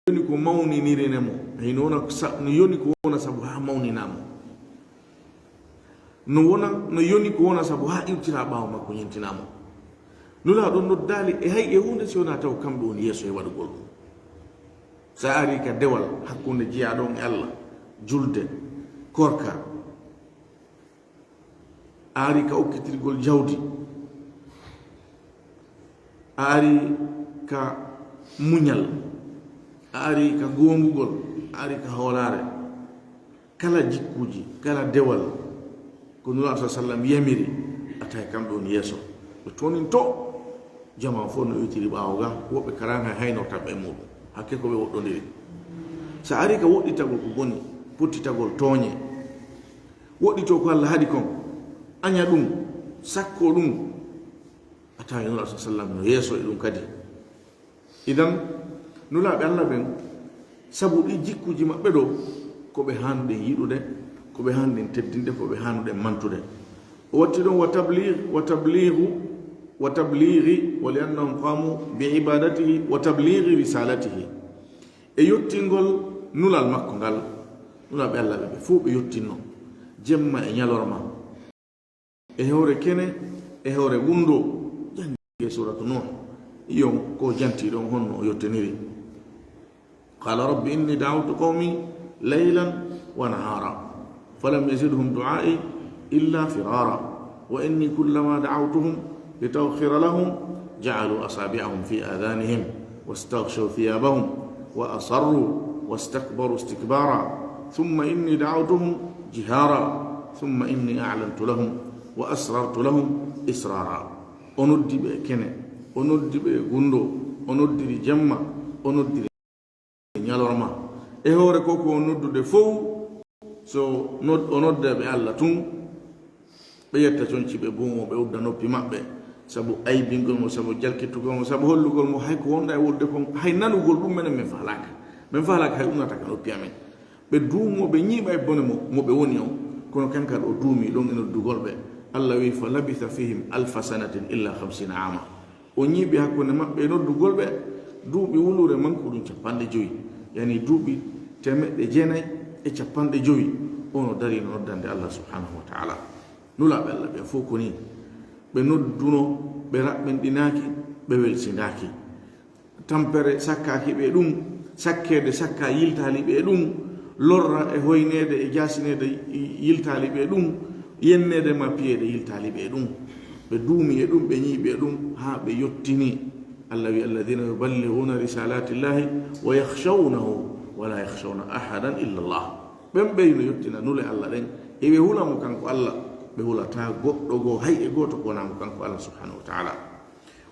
yoni ko mawninirine mo. Hino wona sa-, no yoni ko wona sabu haa mawnina mo. No wona, no yoni ko wona sabu haa iwtira ɓaawo makko, ñentina mo. Nulaaɗo noddaali e hay e huunde si wonaa taw kamɓe woni yeeso e waɗugol ɗum. Sa ari ka dewal hakkunde jiyaaɗo on e Allah, julde, korka, a ari ka okkitirgol jawdi, a ari ka muñal, A ari ka goongugol, a ari ka hoolaare. Kala jikkuuji, kala dewal, ko Nulaaɗo sa sallam yamiri, a tawi kamɓe woni yeeso. Ɓe toninto, jamaa fof no iwtiri ɓaawo ga, woɓɓe karaŋa hay haynorta ɓe muɗum. Hakke ko ɓe woɗɗondiri. Sa ari ka woɗɗitagol ko boni, pottitagol tooñe, woɗɗito ko Allah haɗi kon, aña ɗum, sakko ɗum, a tawi Nulaaɗo sa sallam no yeeso e ɗum kadi. Idan, Nulaaɓe Allah ɓen, sabu ɗi jikkuuji maɓɓe ɗo, ko ɓe haanuɗen yiɗude, ko ɓe haanuɗen teddinde, ko ɓe haanuɗen mantude. O watti ɗon wa tabligh, wa tablighu, wa tablighi, wa li annahum qamu bi ibadatihi wa tablighi risalatihi. E yottingol nulal makko ngal, Nulaaɓe Allah ɓe, ɓe fof ɓe yottinno, jemma e ñalorma. E hoore kene, e hoore gunndoo, jannge suuratu Nuuh, yi'on ko janti ɗon honno o yottiniri. قال رب إني دعوت قومي ليلا ونهارا فلم يزدهم دعائي إلا فرارا وإني كلما دعوتهم لتغفر لهم جعلوا أصابعهم في آذانهم واستغشوا ثيابهم وأصروا واستكبروا استكبارا ثم إني دعوتهم جهارا ثم إني أعلنت لهم وأسررت لهم إسرارا. O noddi ɓe e kene, o noddi ɓe e gunndoo, o noddiri jemma, o noddiri ñalorma. E hoore ko ko o noddude fow, so nod-, o nodda ɓe Allah tun, ɓe yetta conci ɓe buumo, ɓe udda noppi maɓɓe, sabu aybingol mo, sabu jalkitugol mo, sabu hollugol mo hay ko wonɗa e wolude kon, hay nanugol ɗum menen min faalaaka. Min faalaaka hay ummata ka noppi amen. Ɓe duumo, ɓe ñiiɓa e bone mo, mo ɓe woni on. Kono kanka ɗo duumi ɗon e noddugol ɓe. Allah wi, "Fa labitha fihim alfa sanatin illa khamsina ama." O ñiiɓi hakkunde maɓɓe e noddugol ɓe duuɓi wuluure manko ɗum capanɗe jowi, yani duuɓi teemeɗɗe jeenayi e capanɗe jowi. Ono dari no noddande Allah subhanahu wa ta'ala. Nulaaɓe Allah ɓe fof ko ni. Ɓe nodduno, ɓe raɓɓinɗinaaki, ɓe welsindaaki. Tampere sakkaaki ɓe ɗum, sakkeede sakka yiltaali ɓe ɗum, lorra e hoyneede e jaasineede yiltaali ɓe ɗum, yenneede ma piyeede yiltaali ɓe ɗum. Ɓe duumi e ɗum, ɓe ñiiɓi e ɗum, haa ɓe yottini. Allah wi, "Alladhina yuballighuna risalatillahi wa yakhshawnahu wa la yakhshawna ahadan illa Allah." Ɓen ɓeyno yottina nule Allah ɗen, eɓe hula mo kanko Allah, ɓe hulataa goɗɗo goo, hay e gooto ko wonaa mo kanko Allah subhanahu wa ta'ala.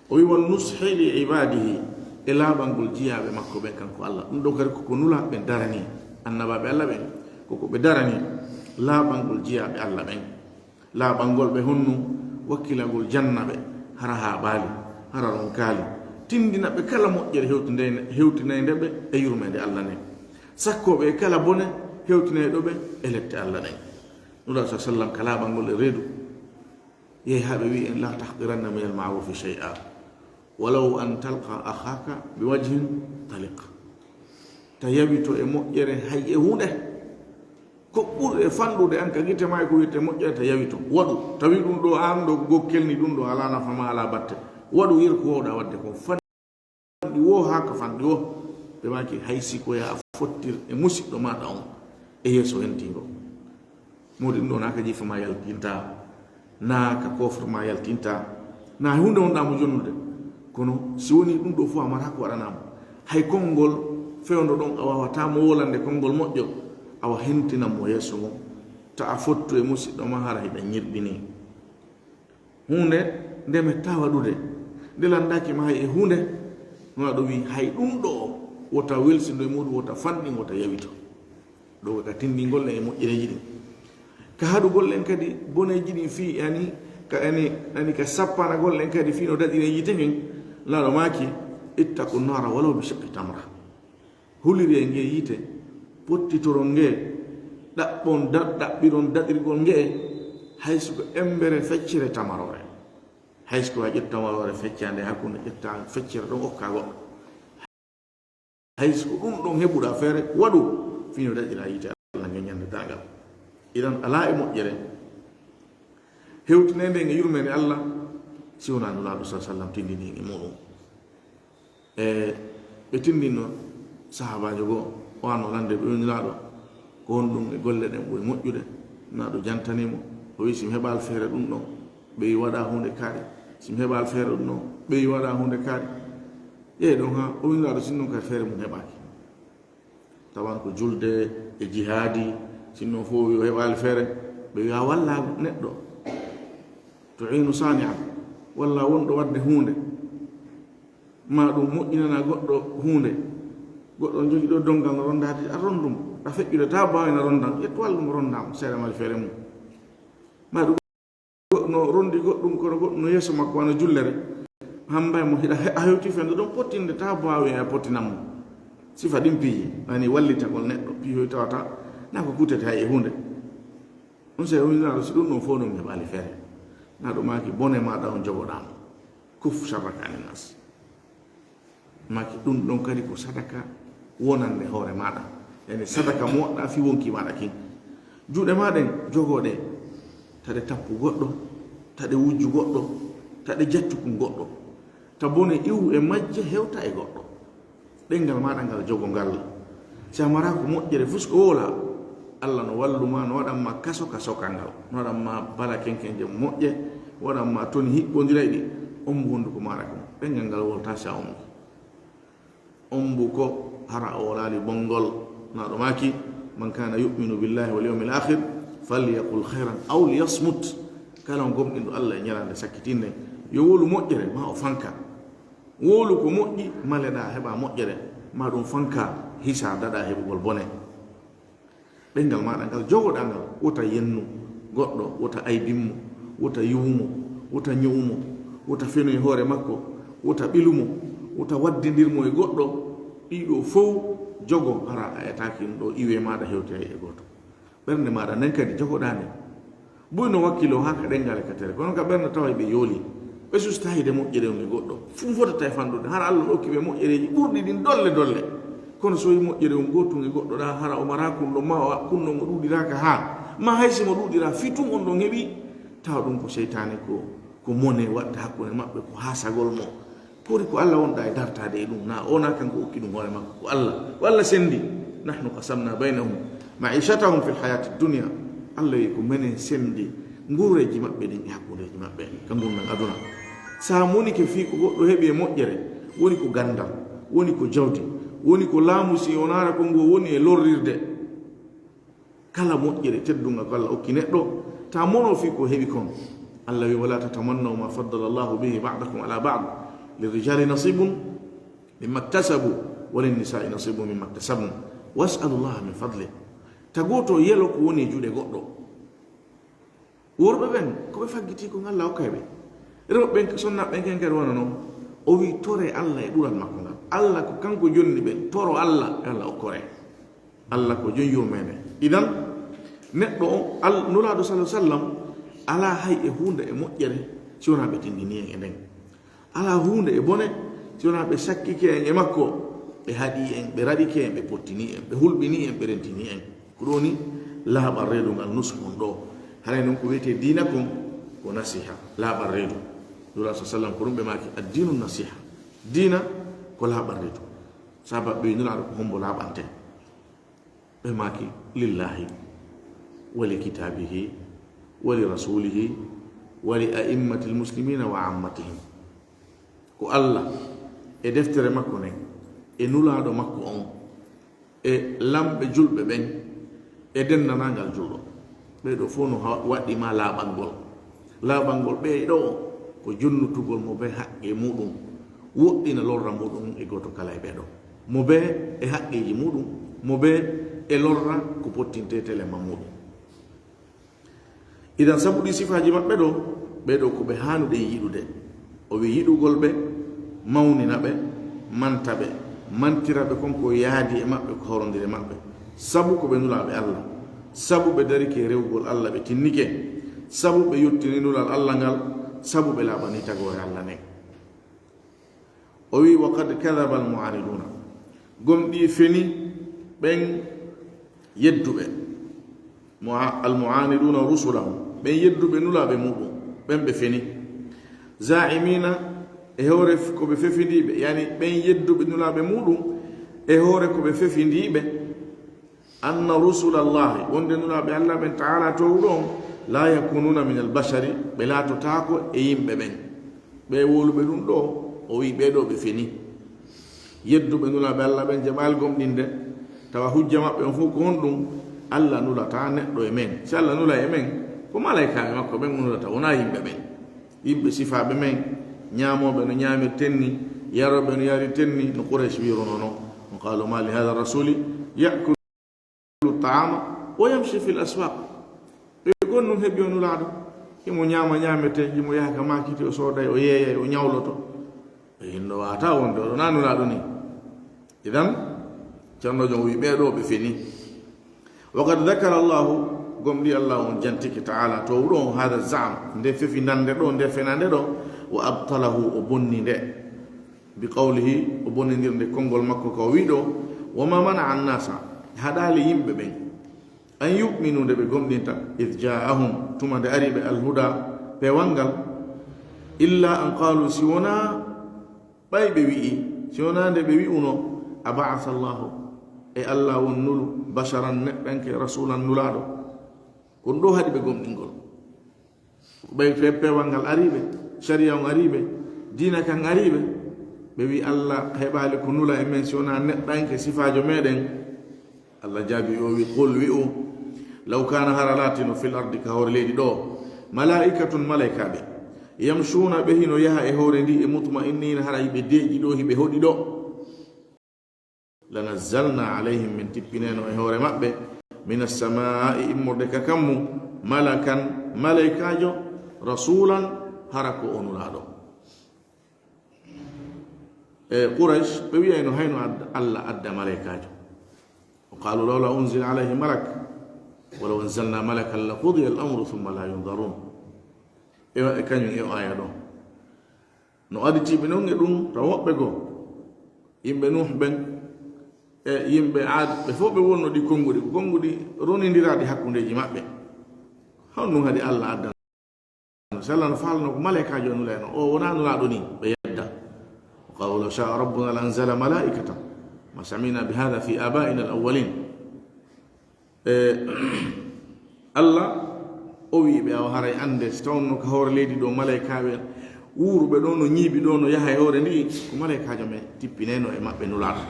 O wi, "Wa nushi li ibadihi", e laaɓangol jiyaaɓe makko ɓen kanko Allah. Ɗum ɗo kadi koko nulaaɓe ɓen darani, annabaaɓe Allah ɓen, koko ɓe darani, laaɓangol jiyaaɓe Allah ɓen. Laaɓangol ɓe honno? Wakkilagol janna ɓe, hara haaɓaali, hara ronkaali. Tindina ɓe kala moƴƴere hewtinde-, hewtinaynde ɓe e yurmeende Allah nden. Sakkoo ɓe e kala bone hewtinayɗo ɓe e lette Allah ɗen. Nulaaɗo sa sallam ka laaɓangol e reedu. Yehi haa ɓe wi'i en, "La tahqiranna min al-ma'rufi shay'a, walaw an talqa akhaka bi wajhin taliq." Ta yawito e moƴƴere hay e huunde. Ko ɓuri e fanɗude an ka gite maa ko wiyete moƴƴere, ta yawito. Waɗu. Tawi ɗum ɗo, an ɗo ko gokkel ni, ɗum ɗo alaa nafa ma, alaa batte. Waɗu yer ko wawɗa waɗde ko. Fanɗi wo haa ka fanɗi wo. Ɓe maaki hay si ko ya fottir e musiɗɗo maaɗa on e yeeso hentingo. Modi ɗum ɗo na ka jifa ma yaltinta. Na ka kofre ma yaltinta, na huunde wonɗa mo jonnude. Kono si woni ɗum ɗo fof a mara ko waɗanamo. Hay konngol fewndo ɗon a wawata mo wolande konngol moƴƴo, awa hentinan mo yeeso mum. Ta a fottu e musiɗɗo ma hara hiɗa ñirɗini. Huunde nde metta waɗude, nde lanndaki ma hay e huunde, no aɗo wi hay ɗum ɗo wota welsindo e muɗum, wota fanɗin, wota yawito. Ɗo ka tindingol en e moƴƴereeji ɗin. Ka haɗugol en kadi boneeji ɗin fii, yani, ka, yani, yani ka sappanagol en kadi fii no daɗiren yiite ngen, Laaɗo maaki, "Ittaqu nnaara walaw bi shiqqi tamra." Hulire nge yiite, pottitoron nge, ɗaɓɓon da-, ɗaɓɓiron daɗirgol nge, hay so ko embere feccere tamaroore. Hay so ko a ƴetta tamaroore feccaande hakkunde, ƴetta feccere ɗon okka goɗɗo. Hay so ko ɗum ɗon heɓuɗa feere, waɗu fii no daɗira yiite Allah nge ñande darngal. Idan alaa e moƴƴere hewtineende e yurmeende Allah si wonaa Nulaaɗo sa sallam tindini e muɗum. E ɓe tindinno sahaabaajo goo, o arno lande ɓe, "Nulaaɗo, ko honɗum e golle ɗen ɓuri moƴƴude?" Nulaaɗo jantani mo, o wi, "Si mi heɓaali feere ɗum ɗon." Ɓe wi, "Waɗa huunde kaari." "Si mi heɓaali feere ɗum ɗon." Ɓe wi, "Waɗa huunde kaari." Ƴeewi ɗon haa o wi, "Nulaaɗo, sinno kadi feere mum heɓaaki." Tawan ko julde e jihaadi, sinno fof o heɓaali feere, ɓe wiya walla neɗɗo, tu'inu sani'an, walla wonɗo waɗde huunde, ma ɗum moƴƴinana goɗɗo huunde, goɗɗo jogi ɗo donngal no ronndaade, a ronndu mo, a feƴƴude ta baawina ronndan, ƴettu walla ɗum ronndaama, seeɗa mari feere mum. Ma ɗum goɗɗo no ronndi goɗɗum, kono goɗɗum no yeeso makko wano jullere, hambay mo hiɗa he-, a hewti fende ɗon pottinde ta baawi a pottinan mo. Sifa ɗin piiji, nani wallitagol neɗɗo, piiji tawata na ko kutete hay e huunde. On se o winnaɗo si ɗum ɗon fof ɗum heɓaali feere. Na ɗum maaki bone maɗa on jogoɗaano. Kuf sharraka anin nas. Maaki ɗum ɗon kadi ko sadaka wonande hoore maɗa. Yani sadaka moɗɗa fi wonki maɗa kin. Juuɗe ma ɗen jogoɗe. Taɗe tappu goɗɗo, taɗe wujju goɗɗo, taɗe jattukun goɗɗo. Ta bone iwu e majje hewta e goɗɗo. Ɗengal maɗa ngal jogo ngal. Si a mara ko moƴƴere fus ko wola, Allah no walluma, no waɗan ma kaso ka soka ngal. No waɗan ma bala kenkenje moƴƴe, waɗan ma toni hiɓɓondiray ɗi. Ombu honduko maɗa kon. Ɗengal ngal wolta si a ombu. Ombu ko hara a wolaali bongol. Na ɗo maaki, man kana yu'minu billahi wal yawmil akhir, falyaqul khairan aw liyasmut. Kala on gomɗinɗo Allah e ñalande sakkitinde, yo wolu moƴƴere, ma o fanka. Wolu ko moƴƴi, maleɗa heɓa moƴƴere, ma ɗum fanka hisa daɗa heɓugol bone. Ɗengal maɗa ngal jogoɗa ngal, wota yennu goɗɗo, wota aybin mo, wota yuwu mo, wota ñowu mo, wota fenoy hoore makko, wota ɓilu mo, wota waddindir mo e goɗɗo. Ɗiɗo fow jogo, hara a etaaki ɗum ɗo iwe maɗa hewti hay e gooto. Ɓernde maɗa nden kadi jogoɗa nde. Buy no wakkilo haa ka ɗengal e ka tere, kono ka ɓernde tawa ɓe yooli. Ɓe susta hayde moƴƴere on e goɗɗo. Fum fotata e fanɗude, hara Allah okki ɓe moƴƴereeji ɓurɗi ɗin dolle dolle. Kono so wi moƴƴere on gootun e goɗɗo ɗa, hara o mara kunɗo ma o kunno mo ɗuuɗiraaka haa. Ma hay si mo ɗuuɗira, fii tun on ɗon heɓi, tawa ɗum ko seytaane, ko, ko mone watta hakkunde maɓɓe, ko haasagol mo. Kori ko Allah wonɗa e dartaade e ɗum, na o na kanko okki ɗum hoore makko, ko Allah. Ko Allah sendi. Nahnu qasamna baynahum ma'ishatahum fil hayati dunya. Allah wi ko menen sendi nguureeji maɓɓe ɗin e hakkundeeji maɓɓe ka ngurndan aduna. Sa monike fii ko goɗɗo heɓi e moƴƴere, woni ko gandal, woni ko jawdi, woni ko laamu si o naara ko ngu woni e lorrirde. Kala moƴƴere teddunga ko Allah okki neɗɗo, ta mono fii ko heɓi kon. Allah wi, wala tatamannaw ma faddala Allahu bihi ba'dakum ala ba'd, lirrijali nasibun mimma iktasabu, wa linnisa'i nasibun mimma iktasabna, was'alu Allaha min fadli. Ta gooto yelo ko woni e juuɗe goɗɗo. Worɓe ɓen, ko ɓe faggiti ko Allah okkay ɓe. Rewɓe ɓen, sonna ɓen ken kadi wona non. O wi, tore Allah e ɗural makko ngal. Allah ko kanko jonni ɓen, toro Allah, Allah okkore. Allah ko jom yurmeende. Idan, neɗɗo on, Al-, Nulaaɗo sallallahu alaihi wasallam, alaa hay e huunde e moƴƴere, si wonaa ɓe tindini en e nden. Alaa huunde e bone, si wonaa ɓe sakkike en e makko, ɓe haɗi en, ɓe raɗike en, ɓe pottini en, ɓe hulɓini en, ɓe rentini en. Ko ɗum woni laaɓal reedu ngal nusku on ɗo. Haray non ko wiyetee diina kon, ko nasiha, laaɓal reedu. Nulaaɗo sallallahu alaihi wasallam, ko ɗum ɓe maaki, "Ad-diinu nasiha." Diina ko laaɓal reedu. Saaba ɓe Nulaaɗo ko hombo laaɓante? Ɓe maaki, "Lillahi, wa li kitaabihi, wa li rasuulihi, wa li a'immatil muslimina wa ammatihim." Ko Allah e deftere makko nden, e Nulaaɗo makko on, e lamɓe julɓe ɓen, e denndaangal julɗo. Ɓee ɗoo fof no ha-, waɗi ma laaɓangol. Laaɓangol ɓee ɗoo ko jonnutugol mo bee haqqe muɗum, woɗɗina lorra muɗum e gooto kala e ɓee ɗoo. Mo bee e haqqeeji muɗum, mo bee e lorra ko pottintee telemma muɗum. Idan sabu ɗi sifaaji maɓɓe ɗoo, ɓee ɗoo ko ɓe haanuɗe yiɗude. O wi yiɗugol ɓe, mawnina ɓe, manta ɓe, mantira ɓe kon ko yaadi e maɓɓe, ko hawrondire maɓɓe. Sabu ko ɓe nulaaɓe Allah. Sabu ɓe darike rewugol Allah, ɓe tinnike. Sabu ɓe yottini nulal Allah ngal. Sabu ɓe laaɓani tagoore Allah nden. O wi, "Wa qad kadhaba al-mu'aniduna." Gomɗii feni ɓen yedduɓe. Mu'a-, al-mu'aniduna rusulahum. Ɓen yedduɓe nulaaɓe muɗum. Ɓen ɓe feni. Za'imina e hoore f-, ko ɓe fefindiiɓe. Yani ɓen yedduɓe nulaaɓe muɗum e hoore ko ɓe fefindiiɓe. Anna rusulallahi, wonde nulaaɓe Allah ɓen ta'ala toowuɗo on, la yakununa min al-bashari, ɓe laatotaako e yimɓe ɓen. Ɓe wowluɓe ɗum ɗoo, o wi ɓee ɗoo ɓe feni. Yedduɓe nulaaɓe Allah ɓen jaɓaali gomɗinde, Tawa hujja maɓɓe on fof ko honɗum? Allah nulata neɗɗo e men. Si Allah nula e men, ko malaykaaɓe makko ɓen o nulata, wonaa yimɓe ɓen. Yimɓe sifaaɓe men, ñaamooɓe no ñaamirten ni, yarooɓe no yarirten ni, no Quraysh wiiruno non. Wa qaalu ma li haadha rasuli ya'kulu ta'ama wa yamshi fil aswaq. Ɓe gon ɗum heɓi o nulaaɗo. Himo ñaama ñaametee, himo yaha ka maakiti, o sooday, o yeeyay, o ñawloto. E hinno waata wonde oɗo na nulaaɗo ni. Idan, Ceerno Joom wi ɓee ɗoo ɓe feni. Wa qad dhakara Allahu, gomɗii Allah on jantike ta'ala, to ɗo on, haadha za'am, nde fefindannde ɗo, nde fenande ɗo, wa abtalahu, o bonni nde. Bi qawlihi, o bonnindir nde konngol makko ka o wi ɗo, wa ma mana'a an-nasa, haɗaali yimɓe ɓen, an yu'minu, nde ɓe gomɗinta, idh ja'ahum, tuma nde ari ɓe, al-huda, peewal ngal, illa an qalu, si wonaa ɓay ɓe wi'i, si wonaa nde ɓe wi'uno, aba'atha Allahu, e Allah won nulu, basharan, neɗɗanke, rasulan, nulaaɗo. Ko ɗum ɗo haɗi ɓe gomɗingol. Ɓay pe-, peewal ngal ari ɓe, sariya on ari ɓe, diina kan ari ɓe, ɓe wi Allah heɓaali ko nula e men si wonaa neɗɗanke sifaajo meɗen. Allah jaabi o wi, qul, wi'u, law kaana, hara laatino, fil ardi, ka hoore leydi ɗo, malaa'ikatun, malaykaaɓe, yamshuuna, ɓe hino yaha e hoore ndi, e mutma'inniina, hara hiɓe deeƴi ɗo, hiɓe hoɗi ɗo. Lanazzalna alayhim, min tippineno e hoore maɓɓe, minas samaa'i, immorde ka kammu, malakan, malaykaajo, rasulan, hara ko o nulaaɗo. E Quraysh, ɓe wi'ayno hayno ad-, Allah adda malaykaajo. Wa qalu lawla unzila alayhi malak, walaw anzalna malakan laqudiya al-amru thumma la yunzarun. E, e kañum e o aya ɗo. No aditiiɓe non e ɗum, tawa woɓɓe goo, yimɓe Nuh ɓen, e yimɓe Aad, ɓe fof ɓe wonno ɗi konnguɗi, ko konnguɗi ronindiraaɗi hakkundeeji maɓɓe. Honɗum haɗi Allah addan? Si Allah no faalno ko malaykaajo nuleno, o wonaa nulaaɗo ni, ɓe yedda. Wa qalu law sha'a rabbuna la anzala malaikatan ma sami'na bi hadha fi abaina al awwalin. E, Allah o wi'i ɓe, awa haray annde, si tawnno ka hoore leydi ɗo malaykaaɓe wuuruɓe ɗo no ñiiɓi ɗo no yaha e hoore ndi, ko malaykaajo men tippinayno e maɓɓe nulaaɗo.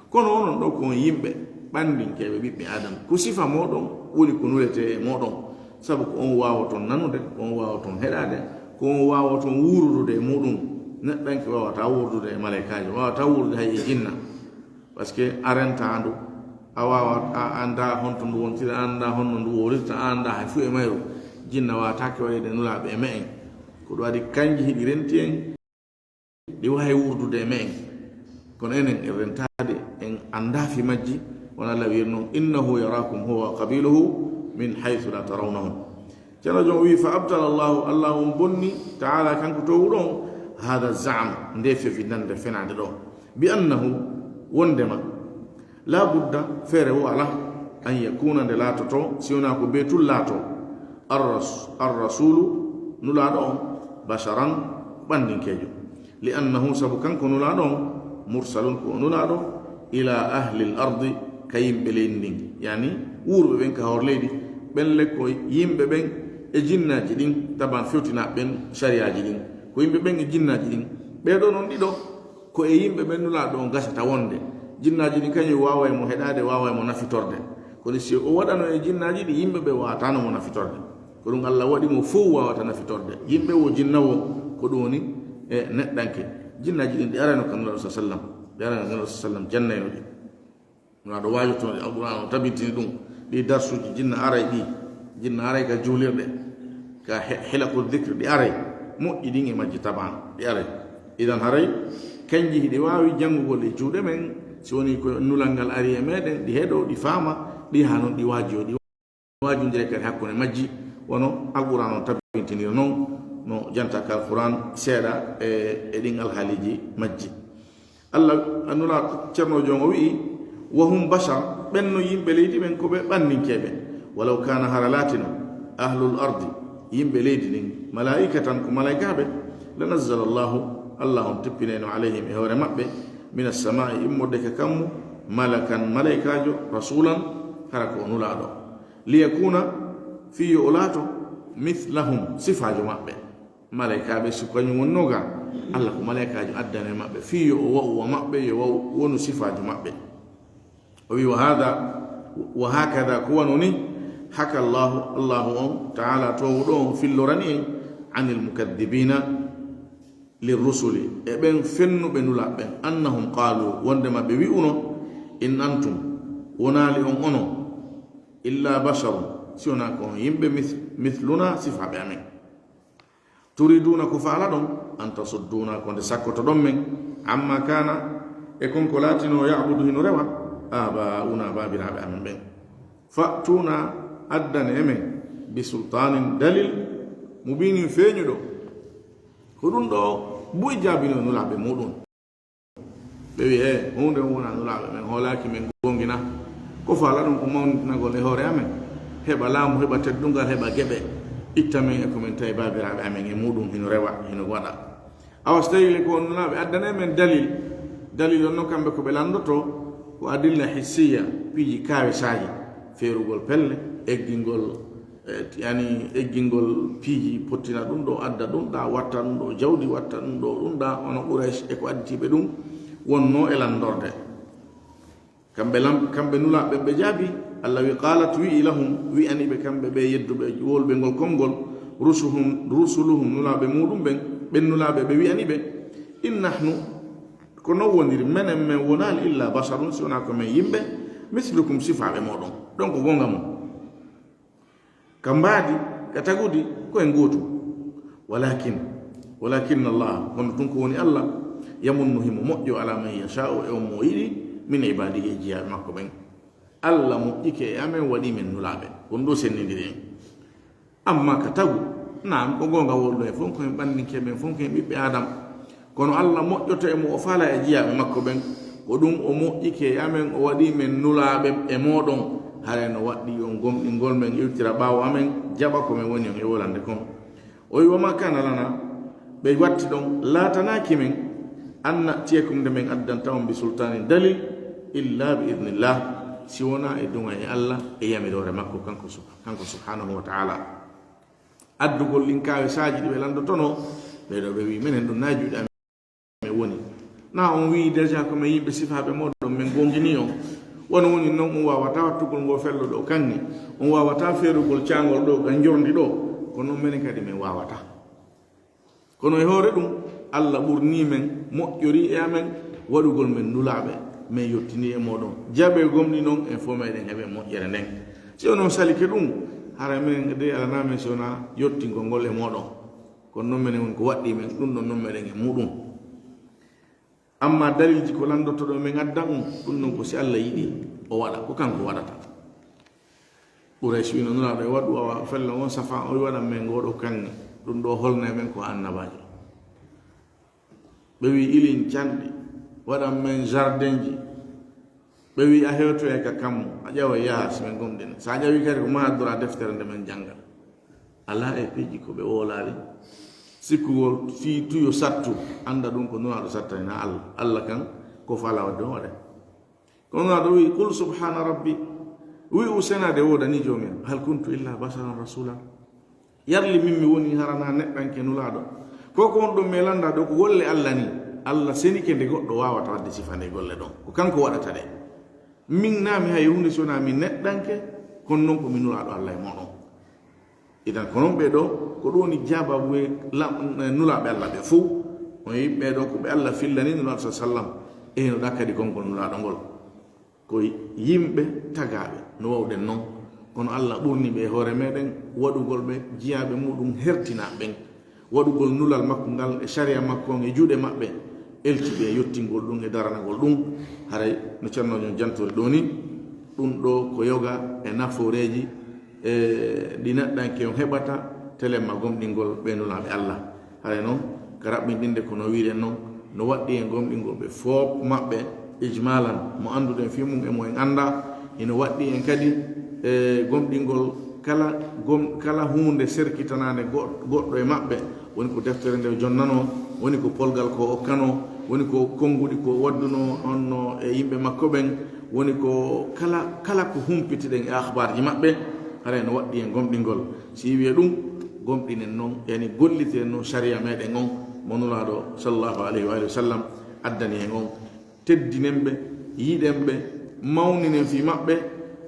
Kono onon ɗo ko on yimɓe ɓanndinkeyɓe ɓiɓɓe Aadama. Ko sifa mooɗon woni ko nuletee e mooɗon. Sabu ko on waawoton nanude, ko on waawoton heɗaade, ko on waawoton wuurudude e muuɗum. Neɗɗanke waawataa wuurudude e malaykaajo, waawataa wuurude hay e jinna. Parce que a rentaandu, a waawa, a anndaa honto ndu wontiri, a anndaa honno ndu wowlirta, a anndaa hay fuu e mayru. Jinna waawataake wayde nulaaɓe e me'en. Ko ɗum waɗi kanji hiɗi renti en, ɗi wahay wuurdude e me'en. Kono enen en rentaade, en anndaa fi majji, wona Allah wi'irno, "Innahu yaraakum huwa wa qabiluhu min haythu la tarawnahum." Ceerno Joom o wi'i, "Fa abtala Allahu, Allah on bonni, ta'ala kanko toowuɗo on, hada za'am, nde fefindande fenaande ɗo, bi annahu, wondema, la budda, feere wo alaa, an yakuna, nde laatoto, si wonaa ko bee tun laato, ar-ras-, ar-rasulu, nulaaɗo on, basharan, ɓanndiŋkeejo. Li annahu, sabu kanko nulaaɗo on, mursalun, ko o nulaaɗo, ila ahli l-ardi, ka yimɓe leydi ndin." Yani, wuurɓe ɓen ka hoore leydi, ɓen le ko yimɓe ɓen e jinnaaji ɗin, taban fewtinaaɓe ɓen sariyaaji ɗin. Ko yimɓe ɓen e jinnaaji ɗin. Ɓee ɗoo non ɗiɗo, ko e yimɓe ɓen nulaaɗo on gasata wonde. Jinnaaji ɗin kañum waaway mo heɗaade, waaway mo nafitorde. Kono si o waɗano e jinnaaji ɗin, yimɓe ɓe waawataano mo nafitorde. Ko ɗum Allah waɗi mo fow waawata nafitorde. Yimɓe wo, jinna wo, ko ɗum woni e neɗɗanke. Jinnaaji ɗin ɗi arayno ka Nulaaɗo sa sallam. Ɗi arayno ka Nulaaɗo sa sallam, jannayno ɗi. Nulaaɗo waajotooɗi Alqur'aan o tabintini ɗum. Ɗi darsuuji jinna aray ɗi. Jinna aray ka juulirɗe. Ka he-, hilaqu dhikr ɗi aray. Moƴƴi ɗin e majji taban. Ɗi aray. Idan haray, kanji hiɗi waawi janngugol e juuɗe men. Si woni ko nulal ngal ari e meɗen, ɗi heɗo, ɗi faama, ɗi haa non ɗi waajo, ɗi waajondire kadi hakkunde majji, wano Alqur'aan on tabintiniri non, no janta ka Alqur'aan seeɗa e, e ɗin alhaaliiji majji. Allah, a Nulaaɗo, Ceerno Joom o wi'i, "Wa hum bashar, ɓen no yimɓe leydi ɓen, ko ɓe ɓanninkeeɓe. Walaw kaana, hara laatino, ahlul ardi, yimɓe leydi ɗin, malaa'ikatan, ko malaykaaɓe, la nazzala Allahu, Allah on tippinayno alayhim e hoore maɓɓe, minas samaa'i, immorde ka kammu, malakan, malaykaajo, rasulan, hara ko o nulaaɗo." Liyakuna, fii yo o laato, mithlahum, sifaajo maɓɓe. Malaykaaɓe, si ko kañum wonnoo ga, Allah ko malaykaajo addane maɓɓe, fii yo o wa'u wa maɓɓe, yo wa'u wonu sifaajo maɓɓe. O wi, "Wa hada, wa hakada, ko wano ni, haka Allahu, Allahu on, ta'ala, toowuɗo on, fillorani en, anil mukaddibina lirrusuli, e ɓen fennuɓe nulaaɓe ɓen, annahum qalu, wondema ɓe wi'uno, in antum, wonaali on onon, illa basharun, si wonaa ko on yimɓe, mis-, mithluna, sifaaɓe amen. Turiduna, ko faalaɗon, an tasudduna, ko nde sakkotoɗon men, amma kana, e kon ko laatinoo, ya'budu, hino rewa, aba'una, baabiraaɓe amen ɓen. Fa'tuna, addane e men, bi sultanin, dalil, mubinin, feeñuɗo." Ko ɗum ɗo buy jaabinoo nulaaɓe muɗum. Ɓe wi, "E, huunde on wona nulaaɓe, men hoolaaki, men gongina. Ko faalaɗon ko mawnintinagol e hoore amen, heɓa laamu, heɓa teddungal, heɓa geɓe, itta men e ko men tawi baabiraaɓe amen e muɗum hino rewa, hino waɗa. Awa so tawii le ko on nulaaɓe, addane men dalil." Dalil on non kamɓe ko ɓe lanndotoo ko adilla hissiya, piiji kaawesaaji, feerugol pelle, eggingol, e, yani eggingol piiji, pottina ɗum ɗo, adda ɗum ɗa, watta ɗum ɗo jawdi, watta ɗum ɗo ɗum ɗa, hono Quraysh e ko additiiɓe ɗum wonnoo e lanndorde. Kamɓe lam-, kamɓe nulaaɓe ɓe jaabi, Allah wi, "Qalat", wi'i, "lahum", wi'ani ɓe kamɓe ɓe yedduɓe wowluɓe ngol konngol, "rusuhum-, rusuluhum", nulaaɓe muɗum ɓen, ɓen nulaaɓe ɓe wi'ani ɓe, "In nahnu", ko non woniri, "menen men wonaali, illa basharun", si wonaa ko men yimɓe, "mislukum", sifaaɓe moɗon. Ɗon ko gonga mon. Ka mbaadi, ka tagudi, ko en gootum. Walakin, walakin Allah, kono tun ko woni Allah, yamunnu, himo moƴƴo, ala man yasha'u, e on mo yiɗi, min ibadihi, e jiyaaɓe makko ɓen. Allah moƴƴike e amen, waɗi men nulaaɓe. Ko ɗum ɗo sennindiri en. Amma ka tagu, naam, ko goonga wonɗo e fof ko en ɓanndinke men, fof ko en ɓiɓɓe Aadama. Kono Allah moƴƴoto e mo o faala e jiyaaɓe makko ɓen. Ko ɗum o moƴƴike e amen, o waɗi men nulaaɓe e mooɗon. Haray no waɗɗii on gomɗingol men iwtira ɓaawo amen, jaɓa ko men woni on e wolande kon. O wi, "Wa ma kana lana", ɓe watti ɗon, "laatanaaki men, an na'tiyakum", nde men addanta on, "bi sultaanin", dalil, "illa bi idnillah", si wonaa e duŋay e Allah e yamiroore makko, kanko sub-, kanko subhanahu wa ta'ala. Addugol ɗin kaawesaaji ɗi ɓe lanndotonoo, ɓee ɗoo ɓe wi, "Menen ɗum na juuɗe amen woni. Na on wi'i déjà ko men yimɓe sifaaɓe mooɗon, men goonginii on. Wano woni non, on waawataa wattugol ngoo fello ɗoo kanni, on waawataa feerugol caangol ɗoo ka njorndi ɗoo, kono non menen kadi men waawataa." Kono e hoore ɗum, Allah ɓurnii men, moƴƴorii e amen, waɗugol men nulaaɓe, men yottinii e mooɗon. Jaɓee gomɗinon, en fof meɗen heɓen moƴƴere nden. Si onon salike ɗum, hara menen de alanaa men si wonaa yottingol ngol e mooɗon. Kono non menen woni ko waɗɗii men, ɗum ɗon non meɗen e muɗum. Amma dalilji ko lanndotoɗon men addan on, ɗum non ko si Allah yiɗi, o waɗa, ko kanko waɗata. Quraysh wino, "Nulaaɗo e waɗu, awa fella on safa, o waɗan men ngoo ɗoo kaŋŋe, ɗum ɗoo holna e men ko annabaajo. Ɓe wi ilin canɗi, waɗan men jardinji." Ɓe wi, "A hewtoyay ka kammu, a ƴawa yaha si men gomɗina. Sa ƴawi kadi ko ma addora deftere nde men jannga." Alaa e piiji ko ɓe wowlaali. Sikkugol fii tuyo sattu, annda ɗum ko Nulaaɗo sattani, na Allah. Allah kan ko faala waɗde on waɗay. Kono Nulaaɗo wi, "Qul subhana rabbi." Wi, "U senaade woodani joomi am. Hal kuntu illa basharan rasula." Yarli min mi woni harana neɗɗanke nulaaɗo. Ko ko on ɗon mi lannda ɗo ko golle Allah ni. Allah senike nde goɗɗo waawata waɗde sifa nde golle ɗon. Ko kanko waɗata ɗe. Min na mi hay huunde si wonaa mi neɗɗanke, kono non ko mi nulaaɗo Allah e moɗon. Idan ko non ɓee ɗoo, ko ɗum woni jaababu e la-, nulaaɓe Allah ɓe fow. On yi ɓee ɗoo ko ɓe Allah fillani Nulaaɗo sa sallam. E hino ɗa kadi konngol nulaaɗo ngol. Ko yimɓe tagaaɓe, no wawɗen non. Kono Allah ɓurni ɓe e hoore meɗen, waɗugol ɓe jiyaaɓe muɗum hertinaaɓe ɓen. Waɗugol nulal makko ngal e sariya makko on e juuɗe maɓɓe, elti ɓe e yottingol ɗum e daranagol ɗum. Haray no Ceerno on jantori ɗoo ni, ɗum ɗoo ko yoga e nafooreeji, e ɗi neɗɗanke on heɓata, telemma gomɗingol ɓee nulaaɓe Allah. Haray non, ka raɓɓinɗinde ko no wiiren non, no waɗɗii en gomɗingol ɓe fof maɓɓe, ijmalan, mo annduɗen fii mum e mo en anndaa, hino waɗɗii en kadi, e, gomɗingol kala gom-, kala huunde serkitanaande go-, goɗɗo e maɓɓe, woni ko deftere nde jonnanoo, woni ko polgal ko okkanoo, woni ko konnguɗi ko waddunoo on no e yimɓe makko ɓen, woni ko kala, kala ko humpitiɗen e akhbaarji maɓɓe, haray no waɗɗii en gomɗingol. Si wi'e ɗum, gomɗinen non, yani gollitiren non sariya meɗen on, mo Nulaaɗo sallallahu alayhi wa alihi wa sallam addani en on. Teddinen ɓe, yiɗen ɓe, Mawninen fii maɓɓe,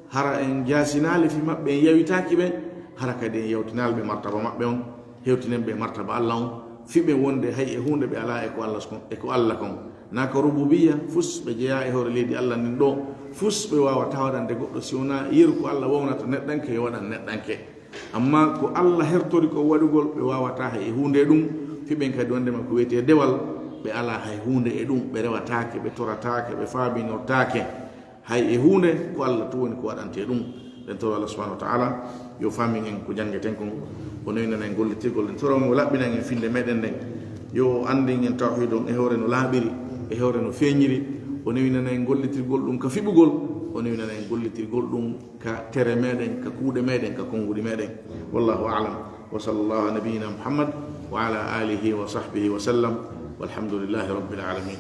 hara en jaasinaali fii maɓɓe, en yawitaaki ɓe, hara kadi en yawtinaali ɓe martaba maɓɓe on, hewtinen ɓe martaba Alla on, fii ɓe wonde hay e huunde ɓe alaa e ko Alla kon, e ko Alla kon. Naa ko rububiyya, fus ɓe jeyaa e hoore leydi Alla ndin ɗoo, fus ɓe waawataa waɗande goɗɗo si wonaa yeru ko Alla wawnata neɗɗanke, yo waɗan neɗɗanke. Amma ko Alla hertori ko waɗugol, ɓe waawataa hay e huunde e ɗum. Fii ɓen kadi wonde ma ko wiyetee dewal, ɓe alaa hay huunde e ɗum, ɓe rewataake, ɓe torataake, ɓe faabinortaake hay e huunde, ko Alla tun woni ko waɗantee ɗum. Ɗen toro Alla subhanahu wa ta'ala yo faamin en ko janngeten kon, o newinana en gollitirgol, ɗen toro mo laɓɓinan en finde meɗen nden, yo o anndin en tawhiid on e hoore no laaɓiri, e hoore no feeñiri, o newinana en gollitirgol ɗum ka fiɓugol, o newinana en gollitirgol ɗum ka tere meɗen, ka kuuɗe meɗen, ka konnguɗi meɗen. Wallahu a'lam. Wa sallallahu ala nabiyyina Muhammad wa ala alihi wa sahbihi wa sallam. Walhamdulillahi rabbil alamin.